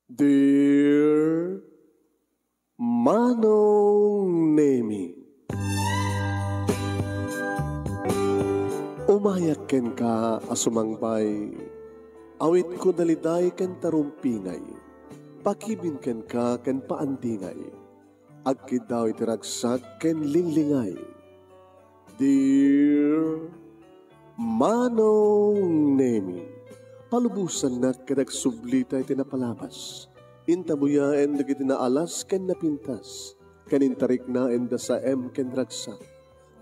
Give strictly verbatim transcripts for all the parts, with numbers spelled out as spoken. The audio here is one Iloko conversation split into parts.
Dear Manong Nemi, umayak kenka a sumangbay, awitko daliday ken tarumpingay, pakibin kenka ken paandingay, agkiddaw iti ragsak ken linglingay. Dear Manong Nemi, palubosannak ket agsublita iti napalabas. Intabuyaen dagiti naalas ken napintas, ken intariknaen da saem ken ragsak,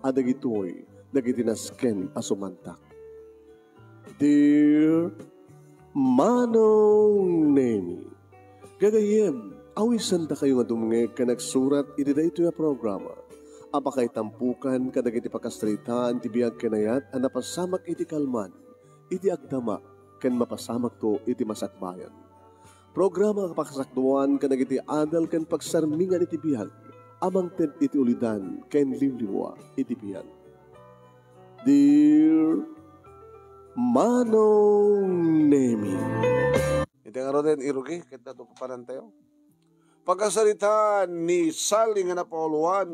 a dagitoy dagiti nasken a sumantak. Dear Manong Nemi, gagayyem, awisandakayo nga dumngeg ken agsurat iti daytoy a programa a pakaitampukan kadagiti pakasaritaan ti biag ken ayat a napasamak iti kalman, iti agdama, ken mapasamakto iti masakbayan. Programa a pakasakduan kadagiti adal ken pagsarmingan iti biag a mangted iti ulidan ken liwliwa iti biag. Dear Manong Nemi. Iti ngaruden, irugi, ket nadukapanantayo. Pakasaritaan ni Sally nga napauluan,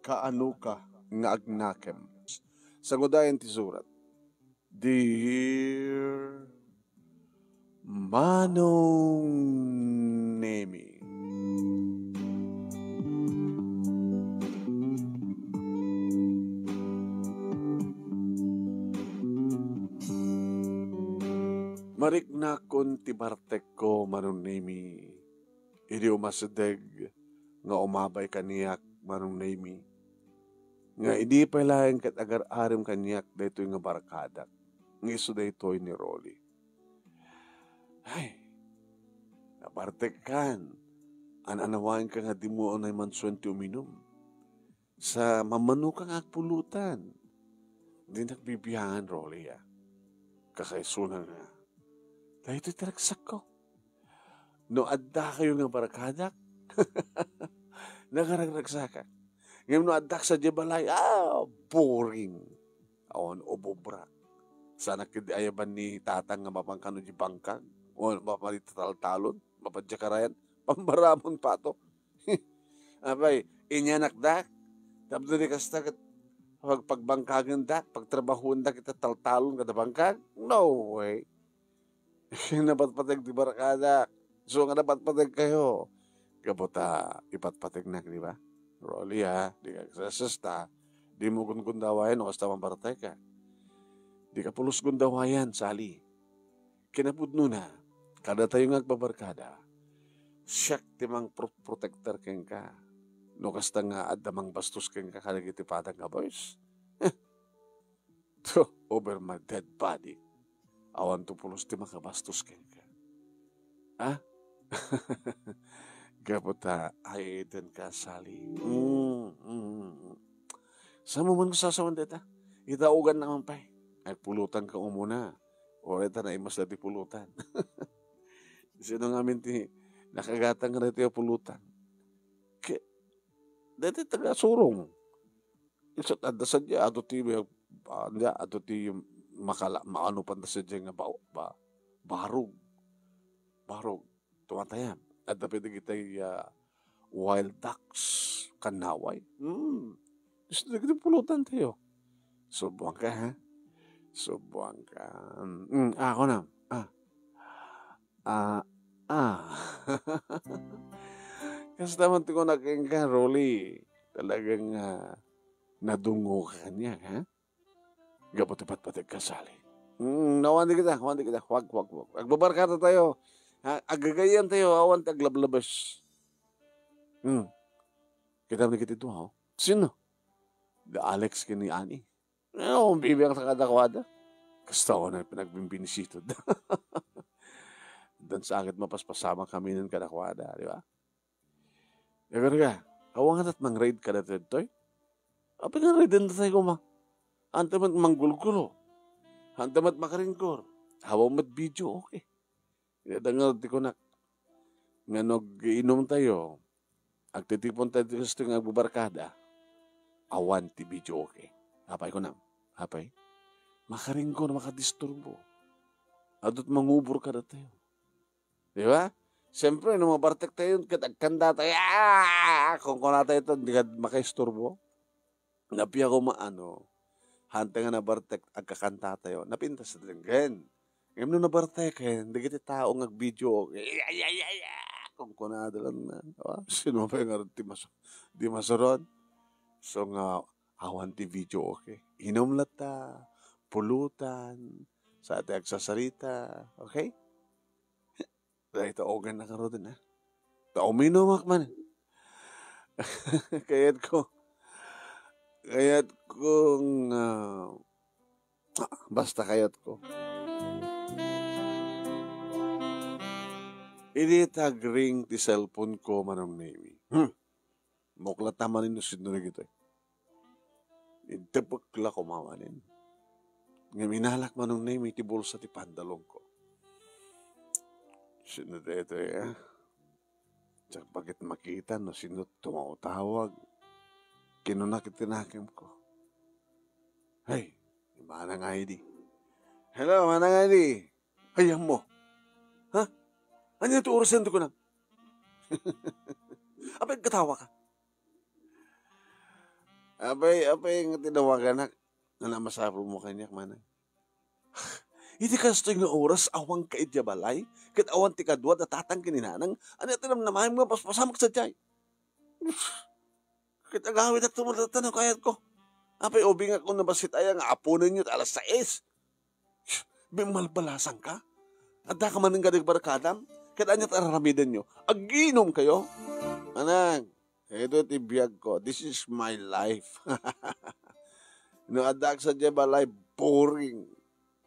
kaano ka nga agnakem. Sangudayen ti surat. Dear Manong Nemi. Mariknakon ti bartekko, Manong Nemi. Idi umasideg nga umabay kaniak, Manong Nemi, nga idi pay laeng ket agar-arem kaniak daytoy nga barkadak, nga isu daytoy ni Rolly. Ay, nabartekkan. An-anawaenka nga dimo unay mansuan ti uminum. Sa mamanoka nga agpulutan. Dinak bibiangan, Rolly, a. Kakaisuna nga, daytoy ti ragsakko. No adda kayo nga barkadak, nagaragragsakan. Ngem no addak sadiay balay, ah, boring. Awan ubobrak. Saanak ketdi ayaban ni tatang nga mapan kano di bangkag. O mapan di tataltalon, mapan di karayan. Pambaramon pato. Apay, inyanak dak. Tapno di kasta ket pag-, pagbangkagendak, pagtrabahuendak ita taltalon kada bangkag? No way. Napatpateg ti barkadak. So nga napatpateg kayo. Gapu ta ipatpategnak, di ba? Rolly, ha? Di ka agsasasta. Di mo gungundawayan no kasta mambartek ka. Di ka pulos gundawayan, Sally. Kinapudnona, kadatayo nga agbabarkada, siak ti mangprotektar kenka. No kasta nga adda mangbastos kenka kadagiti padang nga boys. Tuh, over my dead body. Awan to pulos ti makabastos kenka. Ha? Gapu ta, ay, iten ka, Sally. Mm, mm. Sa mo man ko sasawan deta? Itaugan naman pay. Ay, pulutan ka umuna. O, ita na imas dati pulutan. Sino nga amin ti nakagatang nga dati pulutan? Ke, dati taga surong. Isut adda sadiay, ato ti, ah, nia, ato ti makala-, maano panda sadiay nga ba-, ba-, barog. Barog. Tumatayam. Adda pay dagiti, ah, wild ducks, kannaway. Hmm. Gusto dagiti pulutan tayo. Subuan ka, ha? Subuan ka. Mm, ah, ako na. Ah. Ah, ah. Kasta man ti kunak kenka, Rolly. Talagang, ah, nadungo ka kaniak, ha? Gapu ti patpateg ka, Sally. Mm, awan di kita, awan di kita. Wag, wag, wag. Agbabarkada tayo. Ha? Agagayan tayo, awan ti aglablabes. Hmm. Kita mo ni kitidua, oh. Sino? Da Alex ken ni Ani. Eh, oh, bibiang sa kadakwada. Kasta ko na pinagbimbinisitud. Dan sakit mapaspasama kami ng kadakwada, di ba? Yagar ka, awan ka nat mang-raid ka dati ditoy? Apay nga raid ang tatay ko, ma? Anta met manggulgulo. Anta met makaringkor. Awan met video, okay. Ita nga ti kunak, nga no ag-inom tayo, agtitipon tayo ti gusto nga agbabarkada, awan ti video, okay. Apay kunam, apay? Makaringkor, makadisturbo. Adut mangubor kada tayo. Di ba? Siyempre, no mabartek tayo, ket agkanta tayo, "Ah!" Kunkunatayo, di ka makaisturbo. Napia koma, ano, hanteng nga nabartek, agkakanta tayo. Napintas ti denggen. Ngem no nabarteken, dagiti tao nga agvideo, "Ay, ay, ay, ay, ay!" Kunkunada lang na. Ah, sino pay ngarud ti mas-, di masuron? So nga, awan ti video, okay? Inom latta, pulutan, sa ti agsasarita, okay? Dahil taogen na karoden, ah. Ta uminumak man. Kayat ko, kayat ko nga, ah, basta kayat ko. Idi tagring ti cellphone ko, Manong Nemi. Hmm. Muklat ta manen no sino dagitoy. Intepek la koma manen. Ngem inalak, Manong Nemi, ti bulsa ti pantalonko. Sino daytoy, ah? Diak pa ket makita no sino tumaw-tawag. Kinuna ket ti nakemko, "Hey, ni Manang Heidi." "Hello, Manang Heidi." "Ay, ammo. Ha? Ania ti orasen ti kunam?" "Apay, agkatawa ka?" "Apay, apay nga tinawaganak? Ania masapulmo kaniak, Manang?" "Iti kastoy nga oras, awanka idiay balay, ket awan ti kadua da tatang ken ni nanang. Ania ti namnamaem nga paspasamak sadiay?" "Ket agawidak ti umadayo no kayatko. Apay, ubingak no bassit aya nga aponenyo ti alas sais? Bimmalbalasangka? Addaka manen kadi barkadam? Ket ania ti ar-aramidenyo? Agiinomkayo?" "Manang, ito ti biagko. This is my life. No addaak sadiay balay, boring.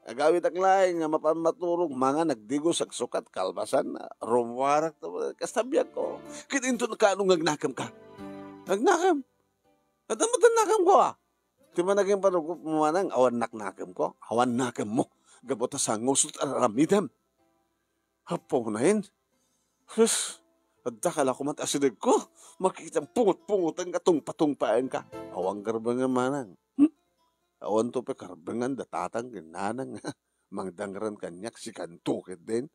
Agawidak laeng nga mapan maturog, mangan, agdigos, agsukat, kalbasan, rummuarak, kasta biagko. Ket inton kaano nga agnakemka?" "Agnakem? Adda met nakemko, a." "Ti managing panagkup mo, Manang, awan naknakemko? Awan nakemmo. Gapu ta sangusot ar-aramidem." "Apo, Neng. Sus, addaka la koma ti asidegko. Makitam pungot-pungotan nga tungpa-tungpaenka. Awan karbengan, Manang. Hmm? Awanto pay karbengan da tatang ken nanang. Mangdangran kaniak, sikanto ketdin.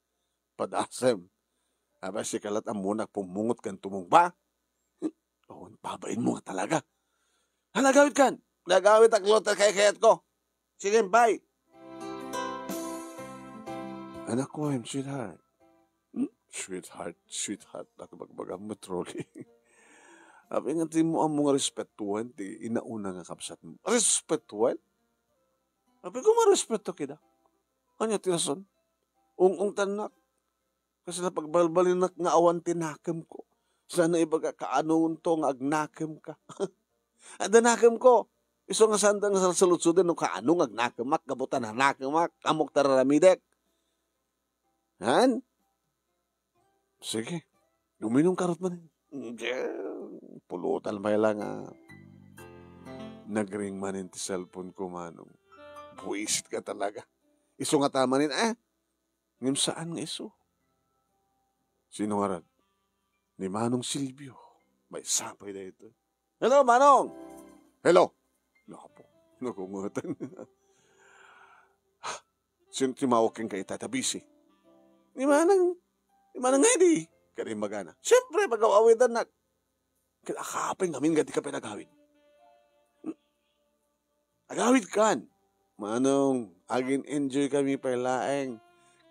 Padasem. Apay, sika la't ammok pummungot ken tumungpa. Hmm? Awan babainmo nga talaga. Hala, agawidkan. Nagawidak laeng ti kaykayatko. Sige, bye." "Anakko, I'm sweetheart." "Hmm? Sweetheart, sweetheart, nakibagbaga mo, truly." "Apay nga dimo ammo nga respetuen ti inauna nga kabsatmo?" "Respetuen? Apay, koma respeto kida. Ania ti rason? Ung-ungtannak. Kasla pagbalbalinak nga awan ti nakemko. Saan a ibaga kaanonto nga agnakemka?" "Adda nakemko. Isu nga saanda nga salsaludsoden no kaano nga agnakemak gapu ta nanakemak. Ammok ti ar-aramidek. Han? Sige. Uminumka rut manen." Diay, pulutan pay la nga nagring manen ti cellphone ko, Manong. Buisit ka talaga. Isu ngata manen, eh? Ngem saan nga isu. Sino ngarud? Ni Manong Silvio. Maysa pay daytoy. "Hello, Manong!" "Hello!" Napo, nagungotan. "Sino ti mawag kenka ita ta busy?" "Ni Manang, ni Manang Eddie," kadi imbagana. Siyempre, pagaw-awidannak. "Ket apay ngamin nga dika pay nagawid?" "Hmm? Agawidkan. Manong, agin-enjoy kami pay laeng.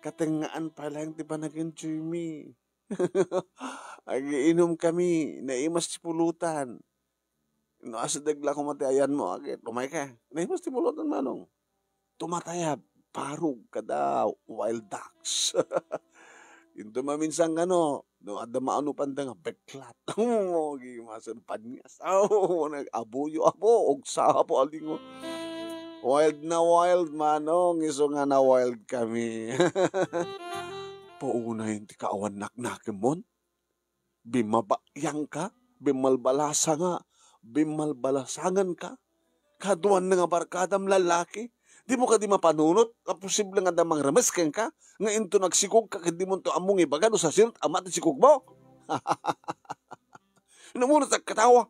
Katengngaan pay laeng ti panag-enjoy mi. Agiinom kami, naimas ti pulutan. No asideg la koma ti ayanmo, ket umayka. Naimas ti pulutan, Manong. Tumatayab, barog, kada wild ducks. Inton maminsan ngano, no adda maanupanda nga beklat. Aw, gimasen panias. Aw, nag-abuyo, abo, ugsa, abo, alingo. Wild na wild, Manong, isu nga na-wild kami." "Paunayen ti kaawan naknakemmon? Bimmabakyangka, bimmalbalasanga, bimmalbalasanganka, kaduan nga barkadam lalaki, dimo kadi mapanunot a posible nga adda mangremes kenka, nga inton agsikogka ket dimonto ammo nga ibaga no sasino't ama ti sikogmo?" Namunot agkatawa.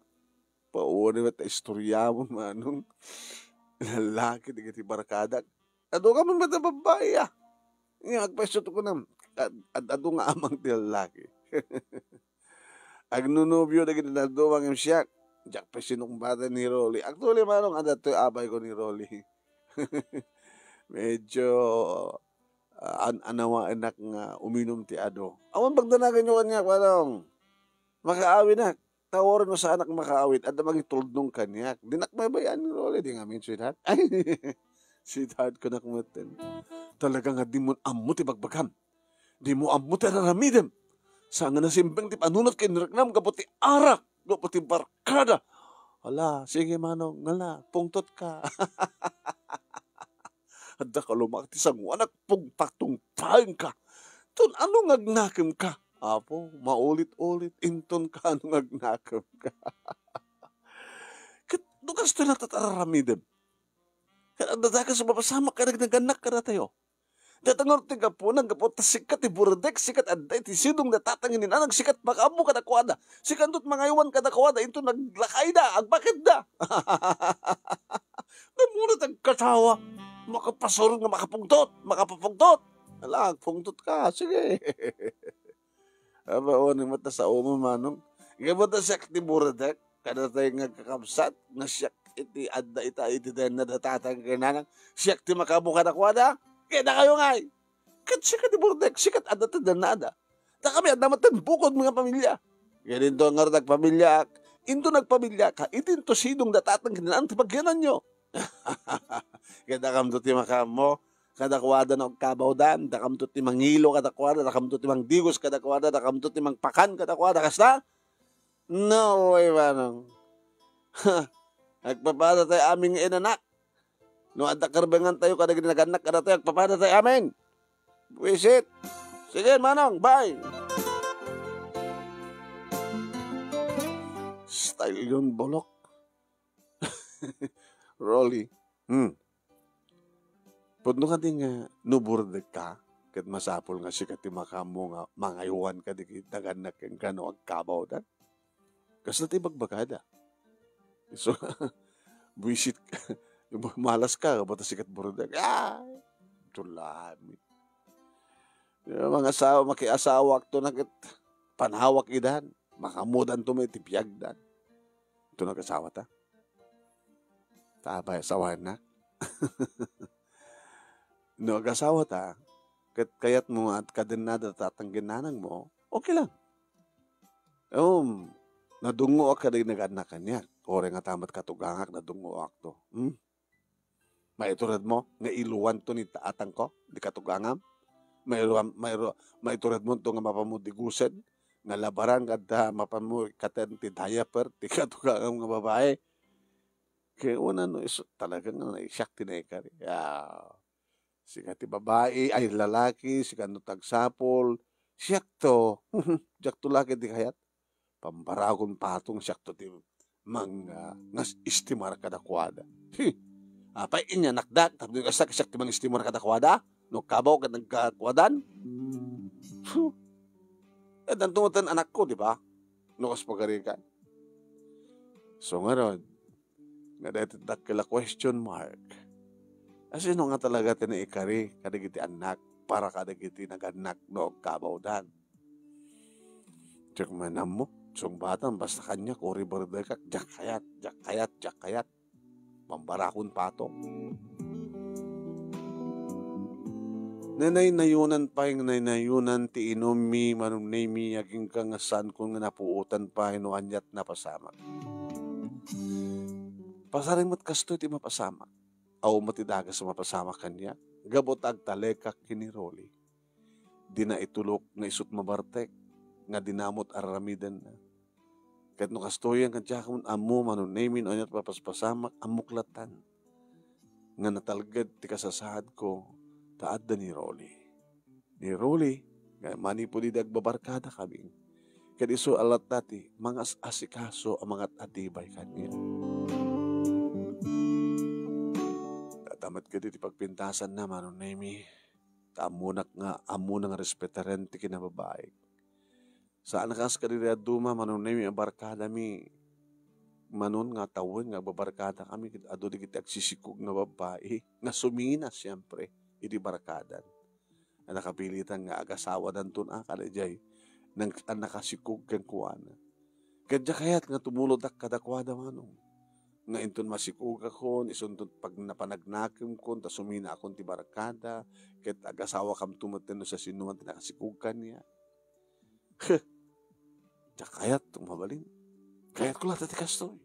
Pauli met ta istoriamon, Manong. Lalaki dagiti barkadak. Adu ka man met a babbai, a. Nga agpaiso ti kunam, Ad-, ad-, adu nga amang ti lallaki. Agnonobio dagiti dadduma ngem siak, diak pay sinungbaten ni Rolly. Actually, manong, adda toy abayko ni Rolly. Medyo, ah, an-, anawaennak nga uminum ti adu. Awan pagdanaganyo kaniak, manong. Makaawinak. Tawaran no saanak makaawid, adda mangitulnong kaniak. Dinak mabayaan ni Rolly, di ngamin, sweetheart. Ay, sweetheart ko nak metten. Talaga nga di mo ammo ti bagbagam. Di mo ammo ti araramidem. Saan nga nasimbeng ti panunot ken ni Reknam gapu ti arak, gapu ti barkada. Ala, sige manong, ngala, pungtot ka. Adda ka lumak ti sanguanak, pung-, patungpaenka. Ton ano nga agnakem ka? Apo, maulit-ulit, inton ka ano nga agnakem ka. Ket no kastoy latta ti araramidem. Ket adda dakes a mapasamak kadagiti nagannak kadatayo. Dayta ngarud ti gapuna, gapu ta sika ti burdek, sika ti adda iti sidong da tatang ken ni nanang, sika ti makaammo kadakuada. Sika ti mangaywan kadakuada, inton naglakayda, agbaketda. Namuna ti agkasawa. Makapasur nga makapungtot, makapapungtot. Ala, agpungtot ka, sige. Abaon met ta sao mo, manong. Gapu ta siak ti burdek, kadatayo nga agkakabsat, nga siak iti adda ita iti dayanna da tatang ken nanang, siak ti makaammo kadakuada. Ket dakayo ngay. Ket sika ti burdek, sika ti adda ti dayanna da. Dakami adda met ti bukod nga pamilia. Ket inton ngarud agpamiliaak, inton nagpamiliaka, itinto sidong da tatang ken nanang ti pagyananyo. Ket dakamto ti makaammo kadakuada no agkabawdan, dakamto ti mangilo kadakuada, dakamto ti mangdigos kadakuada, dakamto ti mangpakan kadakuada, kasta? No way, manong. Agpapadatayo amin nga inanak. No adda karbengantayo kadagiti nagannak kadatayo, agpapadatayo amin. Buisit. Sige, manong, bye. Style yun, bolok. Rolly. Hmm. Pudno kadi nga no burdek ka, ket masapul nga sika ti makaammo nga mangaywan kadagiti nagannak kenka no agkabawdan. Kasta ti ibagbagada. So, buisit ka. Malas ka, gapu ta sika ti burdek. Ay, tulami. Yung mga asawa, makiasawa akto na ket panawak idan. Makaammodanto met ti biagdan. Ito nagasawa ta. Ta apay asawaennak? No agasawa ta, ket kayatmo nga at kadennada tatang ken nanang mo, okay lang. Um, nadungoak kadagiti nagannak kaniak. Uray nga ta met katugangak, nadungoakto. Hmm? Maituredmo nga iluanto ni tatangko, di katugangam? Mairuam-, mairu-, maituredmonto nga mapanmo digusen, nga labaran kadta mapanmo katen ti diaper, ti katugangam nga babae? Kaya una no isu-, talaga nga siak ti naikari. Ah, sika ti babae, ay lalaki, sika no tagsapol, siakto. Diakto la ket ti kayat. Pambaragon patong siakto ti mang-, ah, ngas-estimar kadakuada. Hi! Apay, inyanakdak, tapno kasta, siak ti mang-estimar kadakuada? No kabaw ket nagkakuadan? Huh! Eh, danto met anakko, di ba? No kas pagarikan. So, ngarud, nga daytoy dakkel a question mark. Asino nga talaga ti naikari kadagiti annak para kadagiti nagannak no agkabawdan? Diak man ammo, sungbatan, basta kaniak, uri berdekak, diak kayat, diak kayat, diak kayat. Mambarakon patong. Nanaynayonan pay nga nanaynayonan ti inummi, manumnemi, agingga nga saanko nga napuotan pay no aniat napasamak. Pasaring met kastoy ti mapasamak. Awan met ti dakes a mapasamak kaniak. Gapu ta agtalekak ken ni Rolly. Dina itulok nga isut mabartek, nga dinamot araramidenna. Ket no kastoyen, nga diak ammo, manumnemi, no aniat mapaspasamak, ammok latta nga natalged ti kasasaadko ta adda ni Rolly. Ni Rolly, nga manipud idi agbabarkadakami, ket isu a latta ti mangas-asikaso a mangat-atibay kaniak. Adda met ketdi ti pagpintasanna, manumnemi, ta ammonak nga, ammona nga respetaren ti kinababaik. Saan a kas kadagiti dadduma, manumnemi, a barkadami, manon nga tawen nga agbabarkadakami, ket adu dagiti agsisikog nga babbai nga sumina, siempre, idi barkadan. a nakapilitan nga agasawadanton a kadaydiay nang-, a nakasikog kenkuana. Ket diak kayat nga tumulodak kadakuada, Manong, nga inton masikogakon, isunton pag-, napanagnakemkon, ta suminaakon ti barkada, ket agasawakamto metten no siasinoman ti nakasikog kaniak. Diak kayat, mabalin. Kayatko latta ti kastoy.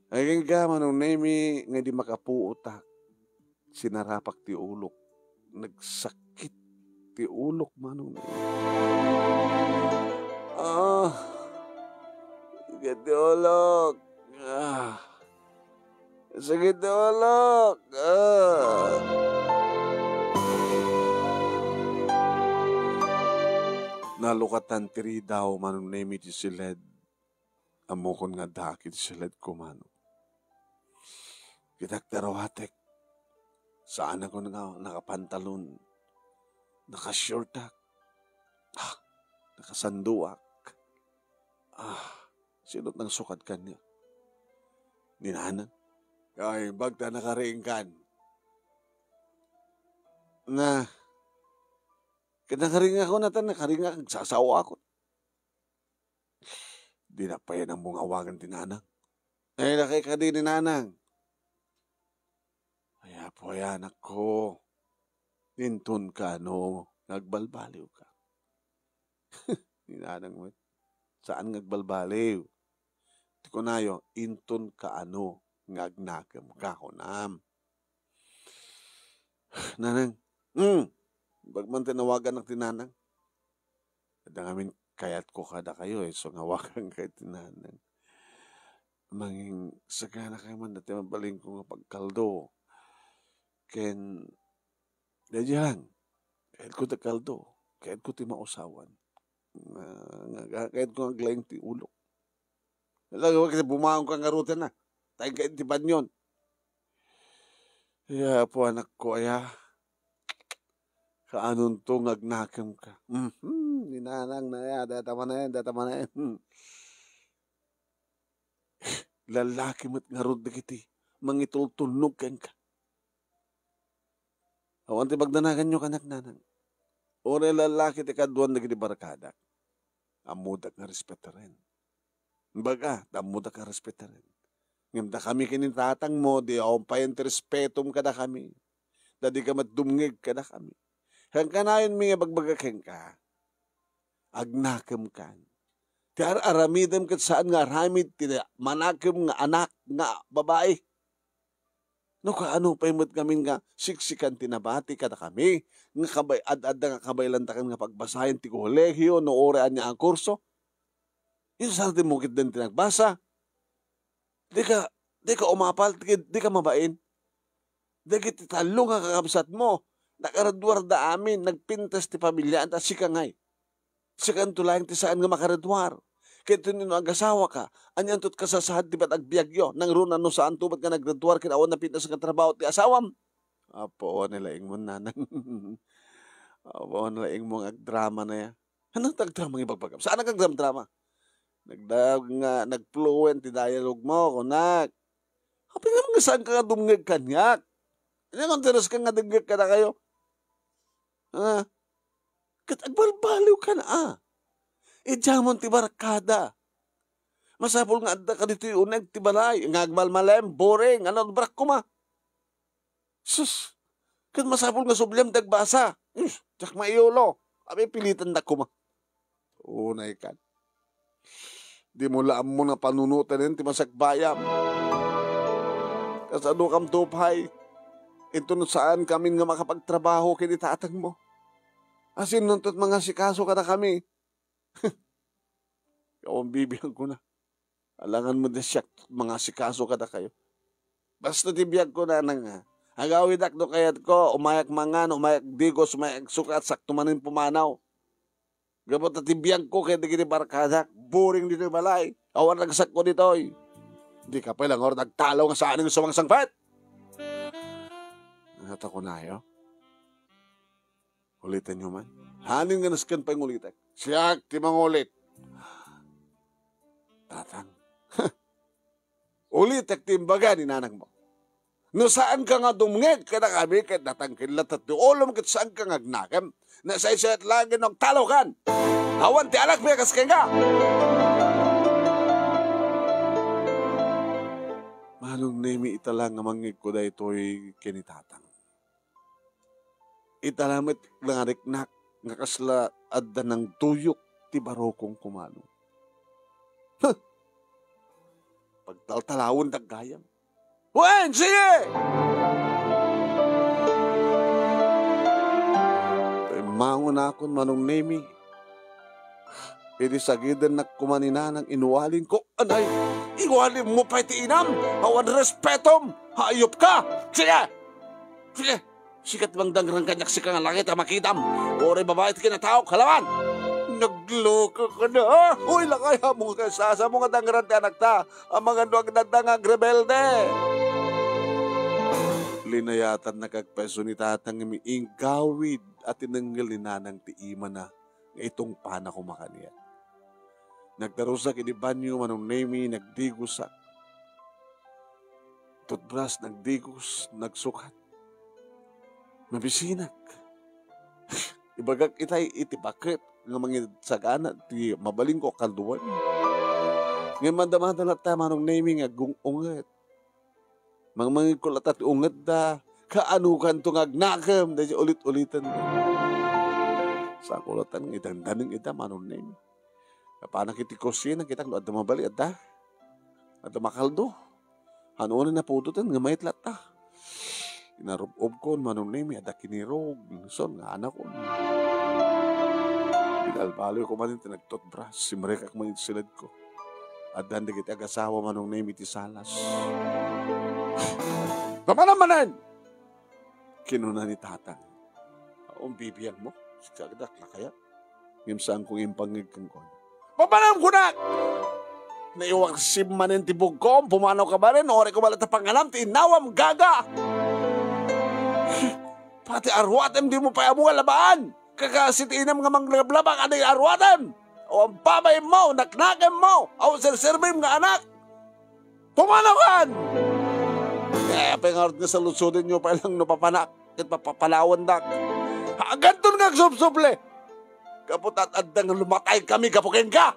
Ay, kenka, Manong Nemi, nga di makapuotak. Sinarapak ti ulok. Nagsakit ti ulok, Manong Nemi. Ah, sakit ti ulok. Ah. Sakit ti ulok. Ah. Nalukatan ti ridaw, Manong Nemi, ti siled. Ammokon nga adda ket siledko, Manong. Kitak ti arawatek. Saanakon nga nakapantalon. Nakashortak. Ah, nakasanduak. Ah, sino't nangsukad kaniak? Ni Nanang. Ay, bagta nakariingkan. Na, ket nakariingakon, natan, nakariingak, agsasaoakon. Di na pay namung awagan ti Nanang. Ay, lakay kadi ni Nanang. Ay, Apo, ay, anakko. Inton kaano nga agbalbaliwka. Ni Nanang met, saan nga agbalbaliw. Ti kunayo, inton kaano nga agnakemka, kunam. Nanang, mm, bagman ti nawaganak ti Nanang. Adda ngamin kayatko kadakayo, isu nga awaganka iti Nanang. Mangin-, saganakayo man dati mabalinko nga pagkaldo. Ken, daydiay lang, kayatko ti kaldo, kayatko ti mausawan. Nga, nga, kayatko nga aglaing ti ulok. Talaga, ket bumangonka ngaruden a. Tayo ka iti banyon. Ya, Apo, anakko, aya. Kaanonto nga agnakemka? Mhm, ni Nanang na ya, data manen, data manen. Lalaki met ngarud dagiti mangitultulnog kenka. Awan ti pagdanaganyo kanak, Nanang. Uray lalaki ti kaduan dagiti barkadak. Ammodak nga respetaren. Baga, ta ammodak nga respetaren. Ngem dakami ken ni tatangmo, di awan payen ti respetom kadakami. Ta dika met dumngeg kadakami. Ken kanayonmi nga ibagbaga kenka, agnakemkan. Ti ar-aramidem ket saan nga aramid ti manakem nga anak nga babai. No kaano pay met ngamin nga siksikan ti nabati kadakami, nga kabay-, ad-adda nga kabaylantakan nga pagbasaen ti kolegio no uray ania a kurso? Isu sardin mo ketdin ti nagbasa. Dika, dika umapal, dika, dika mabain. Dagiti tallo nga kakabsatmo, naggraduarda amin, nagpintas ti pamiliada, sika ngay. Sikanto laeng ti saan nga makagraduar. Ket no agasawaka, anianto ti kasasaad ti agbiagyo? Nangruna no saanto met nga naggraduar ken awan napintas nga trabaho ti asawam? Apo, awan ni laingmo, Nanang. Apo, awan ni laingmo nga agdrama na ya. Ano ti agdrama nga ibagbagam? Saan nga agdrama-drama? Nagda-, nga, nag-fluent ti dialogue mo, kunak. Apay nga saan ka nga dumngeg kaniak? Ania nga interes ka nga dumngeg kadakayo? Ha? Ket agbalbaliw ka na, ah. Idiamon ti barkada. Masapul nga adda ka ditoy uneg ti balay, nga agmalmalem, boring, ano, brak koma. Sus, ket masapul nga subliam ti agbasa. Us, diak maiyulo. Apay pilitandak koma. Unay kan. Dimo la ammo nga panunoten ti masakbayam. Kasadokamto pay, inton saan kamin nga makapagtrabaho ken ni tatangmo. Asinonto ti mangasikaso kadakami? Awan bibiangko na. Alangan met siak mangasikaso kadakayo. Basta ti biagko, Nanang, a. Agawidak no kayatko, umayak mangan, umayak digos, umayak sukat, sakto manen pumanaw. Gapu ta ti biagko ken dagiti barkadak, boring ditoy balay. Awan ragsakko ditoy. Dika pay la ngarud agtalaw nga saan nga sumangsangpet. Ano ta kunayo? Ulitenyo man. Hanin nga nasken pay nga ulitek? Siak ti mangulit. Tatang. Ulitek ti imbaga ni nanangmo. No saanka nga dumngeg kadakami ket natangken latta ti ulom ket saanka nga agnakem, nasaysayat laeng no agtalokan. Awan ti anakmi a kas kenka. Manong Nemi, ita la nga mangngegko daytoy ken ni Tatang. Ita la met nga nariknak nga kasla adda nangduyok ti barukongko, Manong. Huh! Pagtaltalawendak gayam. Wen, sige! Immangonakon, Manong Nemi. Idi sagidennak koma ni Nanang, inwalingko. Anay, inwalimmo pay ti inam? Awan respetom! Hayopka! Sige! Sige! Sika ti mangdangran kaniak, sika nga langit a makitam. Uray babai ti kinataok, halaman! Nagloka ka na! Uy, lakay, ammom nga kasasamo nga dangran ti anakta. Amangan no agdadda nga agrebelde. Linayatannak agpayso ni Tatang, ngem inggawid a tinengngel ni Nanang ti imana nga itungpana koma kaniak. Nagdarusak idi banio, Manong Nemi, nagdigosak. Toothbrush, nagdigos, nagsukat. Mabisinak. Ibagak itay iti baket nga mangidsagana ti mabalinko a kalduan. Ngem madamada latta, Manong Nemi, nga agung-unget. Mangmangegko latta ti ungetda, kaanokanto nga agnakem daydi ulit-ulitenda. Saanko latta nga idangdaneng ida, Manong Nemi. Napanak iti kusina, kitak no adda mabali, adda. Adda makaldo. Ano ni napudoten nga mayat latta. Inarub-ubkon, Manong Nemi, adda kinirog, son nga anakon. Binalbaloyko manen ti nagtoothbrush, simrekak man iti siledko. Addan dagiti agasawa, Manong Nemi, ti salas. Papanam manen! Kinuna ni Tatang. Awan bibiangmo? Sika, dakla kaya? Ngem saanko nga impangngeg kenkuana. Papanam kunak! Naiwaksim manen ti bugkom, pumanaw ka manen, uray koma latta panganam ti innawam, gaga! Pati aruatem dimo pay ammo nga labaan! Kakasi ti inam nga manglablabak a di aruatem! Awan babaymo, naknakemmo, awan serserbim nga anak! Pumanaw kan! Eh, apay ngarud nga saludsodenyo pay lang no papanak ket papapanawandak? Haganton nga agsubsubli! Gapu ta adda nga lumatay kami gapu kenka!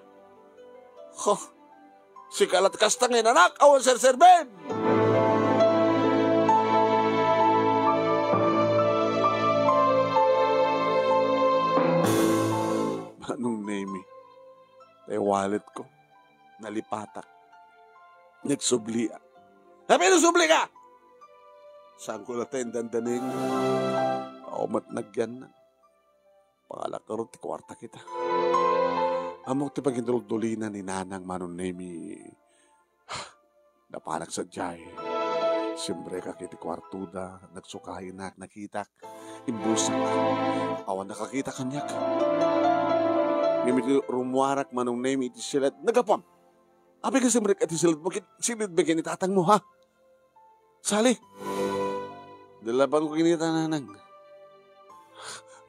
Huh! Sika la't kasta nga inanak, awan serserbim! Manong Nemi, tay walletko. Nalipatak. Nagsubliak. Apay no sublika? Saanko latta indandaneng? Awan met nagyan. Pangalak ngarud ti kuarta kita. Ammok ti paginduldulinan ni Nanang, Manong Nemi. Napanak sadiay. Simrekak iti kuartoda, nagsukainak, nakitak. Imbulsak. Awan nakakita kaniak. Ngem idi rummuarak, Manong Nemi, iti siled, naggapuam. Apay nga simrek iti siledmo ket, siled met ken ni tatangmo, ha? Sali. Dalabanko ken ni Nanang.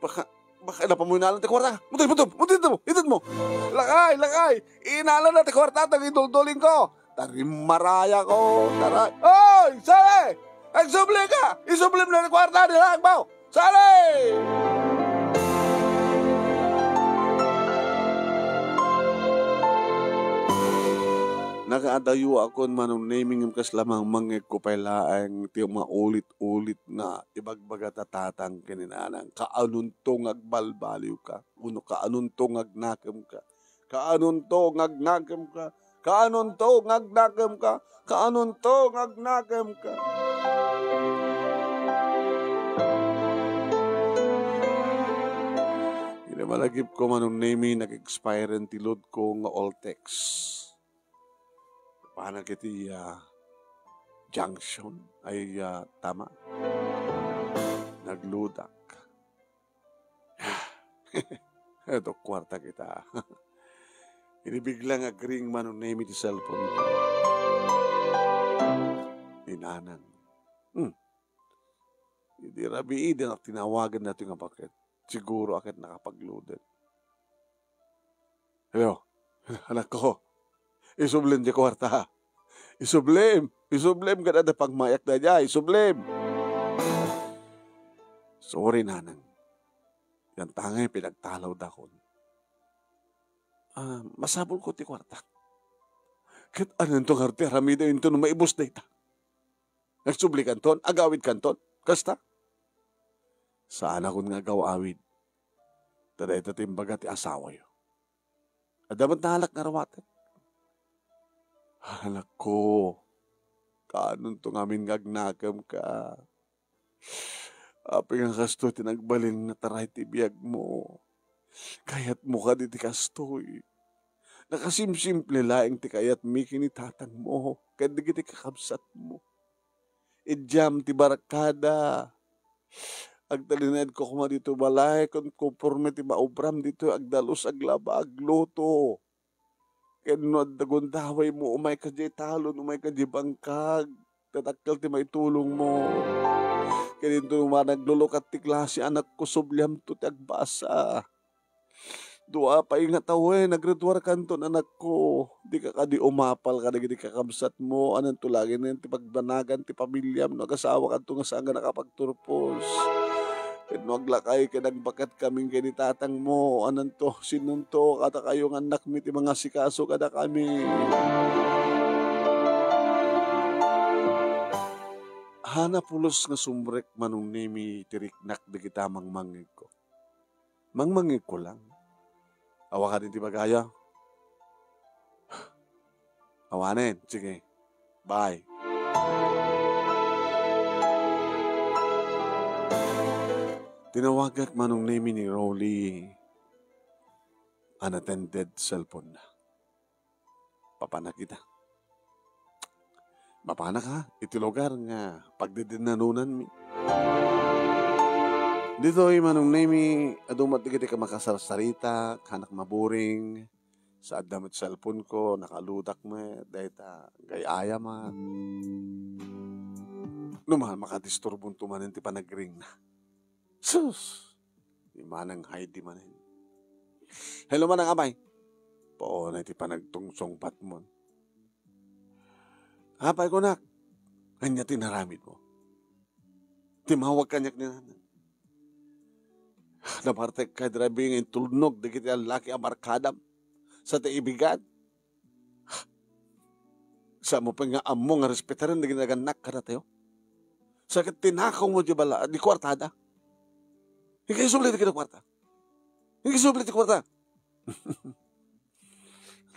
Baka, baka napamuy nalan ti kuarta. Mutoy, mutoy, mutoy, mutoy, itedmo. Lakay, lakay. Inalana ti kuarta, ta iduldulingko. Tarimarayako, taray. Oy, Sali! Agsubli ka! Isublim na ti kuarta ni anakmo! Sali! Nakaadayo akon, Manong Nemi, ngem kasla mangmangngegko pay laeng ti maulit-ulit nga ibagbaga ta tatang ken ni nanang. Kaanonto nga agbalbaliwka? Wenno kaanonto nga agnakemka? Kaanonto nga agnakemka? Kaanonto nga agnakemka? Kaanonto nga agnakemka? Iti malagipko, Manong Nemi, nag-expire ti load ko nga Ultex. Panak iti, ah, junction ay, ah, tama. Nagludak. Ito, kuarta kita. Ini biglang agring, Manong Nemi, ti cellphone ko. Ni Nanang. Hmm. Idi rabii, di na tinawagan dati nga baket. Siguro aket nakapagludet. Hello, anakko. Isublim ti kuarta. Isublim! Isublim ket adda pagmayak daydiay! Isublim! Sorry, nanang. Yantangay pinagtalawdakon. Ah, masapulko ti kuarta. Ket ananto ngarud ti aramidem inton maibus dayta? Agsublikanton? Agawidkanton? Kasta? Saanakon nga agaw-awid. Ta dayta ti imbaga ti asawayo. Adda met naalak nga rawatek. Anakko, kaanonto ngamin nga agnakemka? Apay nga kastoy ti nagbalin nga taray ti biagmo? Kayatmo kadi ti kastoy? Nakasimsimple laeng ti kayatmi ken ni tatangmo ken dagiti kakabsatmo. Idiam ti barkada. Agtalinaedko koma ditoy balay, kon konporme ti maobram ditoy, agdalus, aglaba, agluto. Ken no adda gundawaymo, umayka diay talon, umayka diay bangkag. Ta dakkel ti maitulongmo. Ken inton naglulukat ti klase, anakko, subliamto ti agbasa. Dua pay nga tawen, naggraduarkanton, anakko. Dika kadi umapal kadagiti kakabsatmo, ananto laeng ti pagbanagan ti pamiliam no agasawakanto nga saan nga nakapagturpos. Ken no aglakay ken agbaket kami ken ni tatangmo, ananto, sinonto kadakayo nga annakmi ti mangasikaso kadakami. Hana pulos nga sumrek, Manong Nemi, ti riknak dagita mangmangngegko. Mangmangngegko lang. Awa kadin ti bagaya? Awanen. Sige. Bye. Tinawagak, Manong Nemi, ni Rolly. Unattended cellphone na. Papanak ita. Mapanak, ha, iti lugar nga pagdidinanonanmi. Ditoy, Manong Nemi, adu met dagiti makasarsarita, kanak maburing, sa adda met cellphone ko, nakaludak met, dayta, gay-ayam, ha. No man, makadisturbonto manen ti panagring na. Sus! Ni Manang Heidi manen. Hello, Manang Amay. Paunay ti panagtungsong patmon. Apay, kunak, ania ti naramidmo? Timawag kaniak ni nanang. Nabartek kay driver nga intulnog dagiti lallaki a barkadam. Sa ti ibigan. Sa mo pay nga ammo nga respetaren dagiti nagannak kadatayo. Sa ket tinakawmo di bala, di kuartada. Ikaw isubli ti kinakuarta. Ikaw isubli ti kuarta.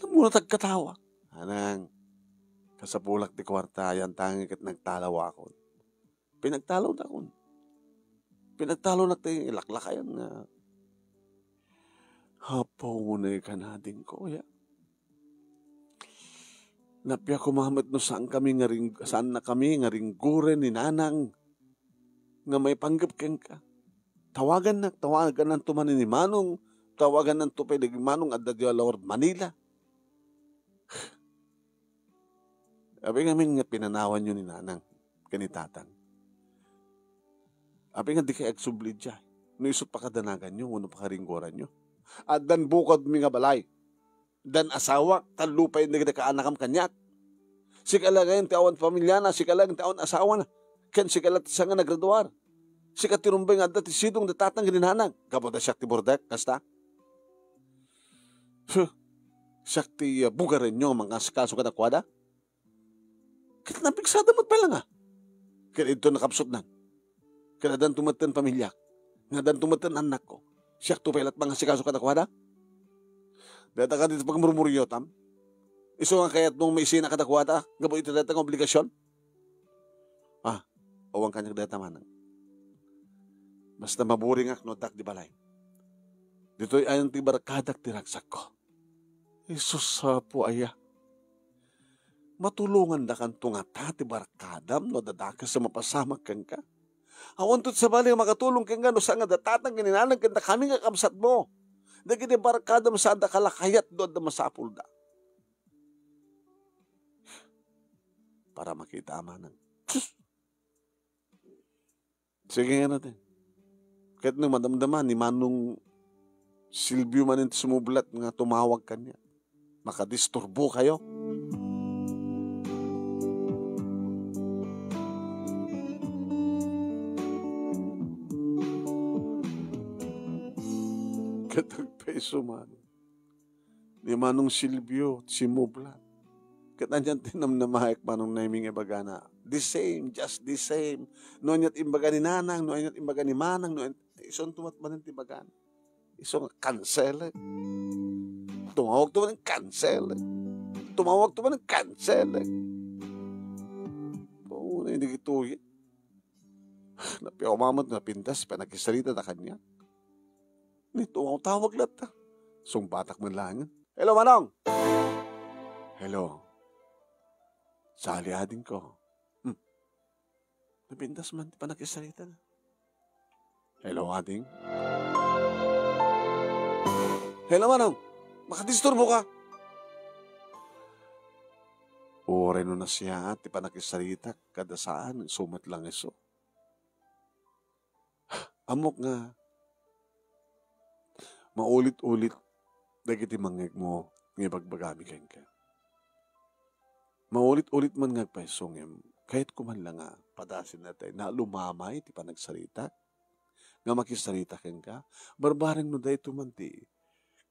Alam mo na tagkatawa. Anang, kasapulak ti kuarta, yantangay ket nagtalawakon. Pinagtalawdakon. Pinagtalawnak ti laklakayan nga, Apo, unay ka nadin ko, ya. Napia koma met no saan kami nga ring-, saanna kami nga ringgoren ni nanang nga maipanggep kenka. Tawagannak, tawagananto man ni Manong, tawagannanto pay dagiti Manong adda di Laor Manila. Apay ngamin nga pinanawanyo ni nanang ken ni tatang? Apay nga dikay agsubli diay no isu pakadanaganyo wenno pakaringgoranyo? Addan bukodmi nga balay. Addan asawak, tallo pay dagiti kaanakam kaniak. Sika laeng ti awan pamiliana, sika laeng ti awan asawana. Ken sika la ti saan nga naggraduar. Sika ti rumbeng nga adda ti sidong da tatang ken ni nanang. Gapu ta siak ti burdek, kasta? Huh, siak ti, uh, bugarenyo nga mangasikaso kadakuada? Ket napigsada met pay la nga. Ket inton nakapsutnan. Ket addanto metten pamiliak. Nga addanto metten annakko. Siakto pay lat mangasikaso kadakuada? Dayta kadi ti pagmurmuriotam? Isu nga kayatmo nga maisina kadakuada gapu iti dayta nga obligasion? Ah, awan kaniak dayta, manang. Basta maburingak no addak di balay. Ditoy ayan ti barkadak ti ragsakko. Jesus, Apo, aya. Matulongandakanto ngata ti barkadam no adda dakes a mapasamak kenka? Awanto ti sabali nga makatulong kenka no saan nga adda tatang ken ni nanang ken dakami nga kabsatmo. Dagiti barkadam saanda kalakayat no adda masapulda. Para makita a manang. Sige nga natin. Ket no madamdama ni Manong Silvio manen ti sumublat nga tumawag kaniak, makadisturbo kayo. Ket agpayso man ni Manong Silvio, ti simmublat. Ket anian ti namnamaek, Manong Naiming, ibagana? The same, just the same. No aniat imbaga ni Nanang, no aniat imbaga ni Manang, no an-, isunto met manen ti ibagana. Isu nga cancel. Tumawag to manen cancel. Tumawag to manen cancel. Oo, na, hindi kituloy. Napiawmamat, napintas, panagkisarita na kaniak. Ni tumawag latta. Sungbatak man laeng. "Hello, Manong!" "Hello. Sali, adingko." Hmm. Napintas man ti panagkisarita na. "Hello, ading." "Hello, Manong. Makadisturbo ka?" Uray no nasiaat ti panagkisarita, kada saan, sumat lang isu. Ammok nga maulit-ulit dagiti mangngegmo nga ibagbagami kenka. Maulit-ulit man nga agpayso, ngem kayatko man la nga padasen dayta nga lumamay ti panagsaritak, nga makisarita kenka. Barbareng no daytoy man ti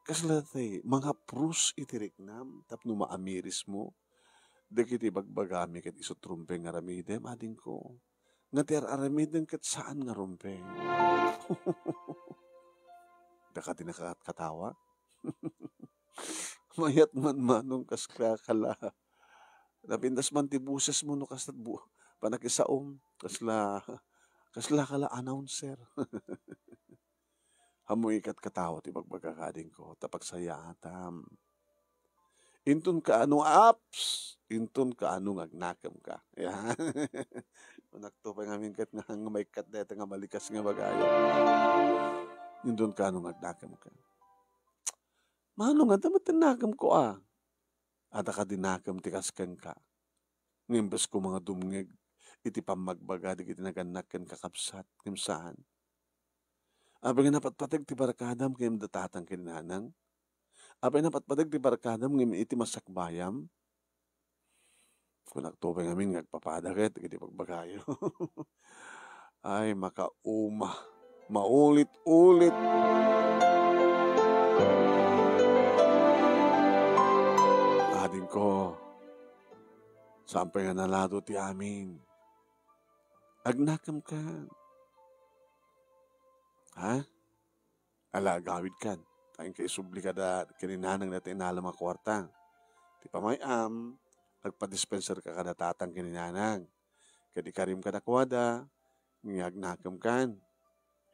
kasla ti mangaprus iti riknam tapno maamirismo dagiti ibagbagami ket isu ti rumbeng nga aramidem, adingko. Nga ti ar-aramidem ket saan nga rumbeng. Daka ti nakakatawa? Mayat man, Manong, kasla ka la. Napintas man ti bosesmo no kasla bu-, panakisaom. Kasla, kasla ka la announcer. Ammo ikatkatawa ti bagbagak, adingko, ta pagsayaatam. Inton kaano, aps! Inton kaano nga agnakemka. Yan. Kunakto pay ngamin ket nga, nga maikkat dayta nga malikas nga bagayo. Inton kaano nga agnakemka. Manong, adda met ti nakemko a. Adda kadi nakem ti kas kenka. Nga imbes koma nga dumngeg iti pammagbaga dagiti nagannak ken kakabsat, ngem saan. Apay nga napatpateg ti barkadam ngem adda tatang ken nanang? Apay napatpateg ti barkadam ngem iti masakbayam? Kunakto pay ngamin nga agpapada ket dagiti bagbagayo. Ay, makauma. Maulit-ulit. Adingko, saan pay nga nalado ti amin. Agnakemkan. Ha? Ala, agawidkan. Ta inka isubli kada ken ni nanang dayta inalem a kuarta. Ti pamay-am, agpadispenserka kada tatang ken ni nanang. Ket ikarim kadakuada, nga agnakemkan.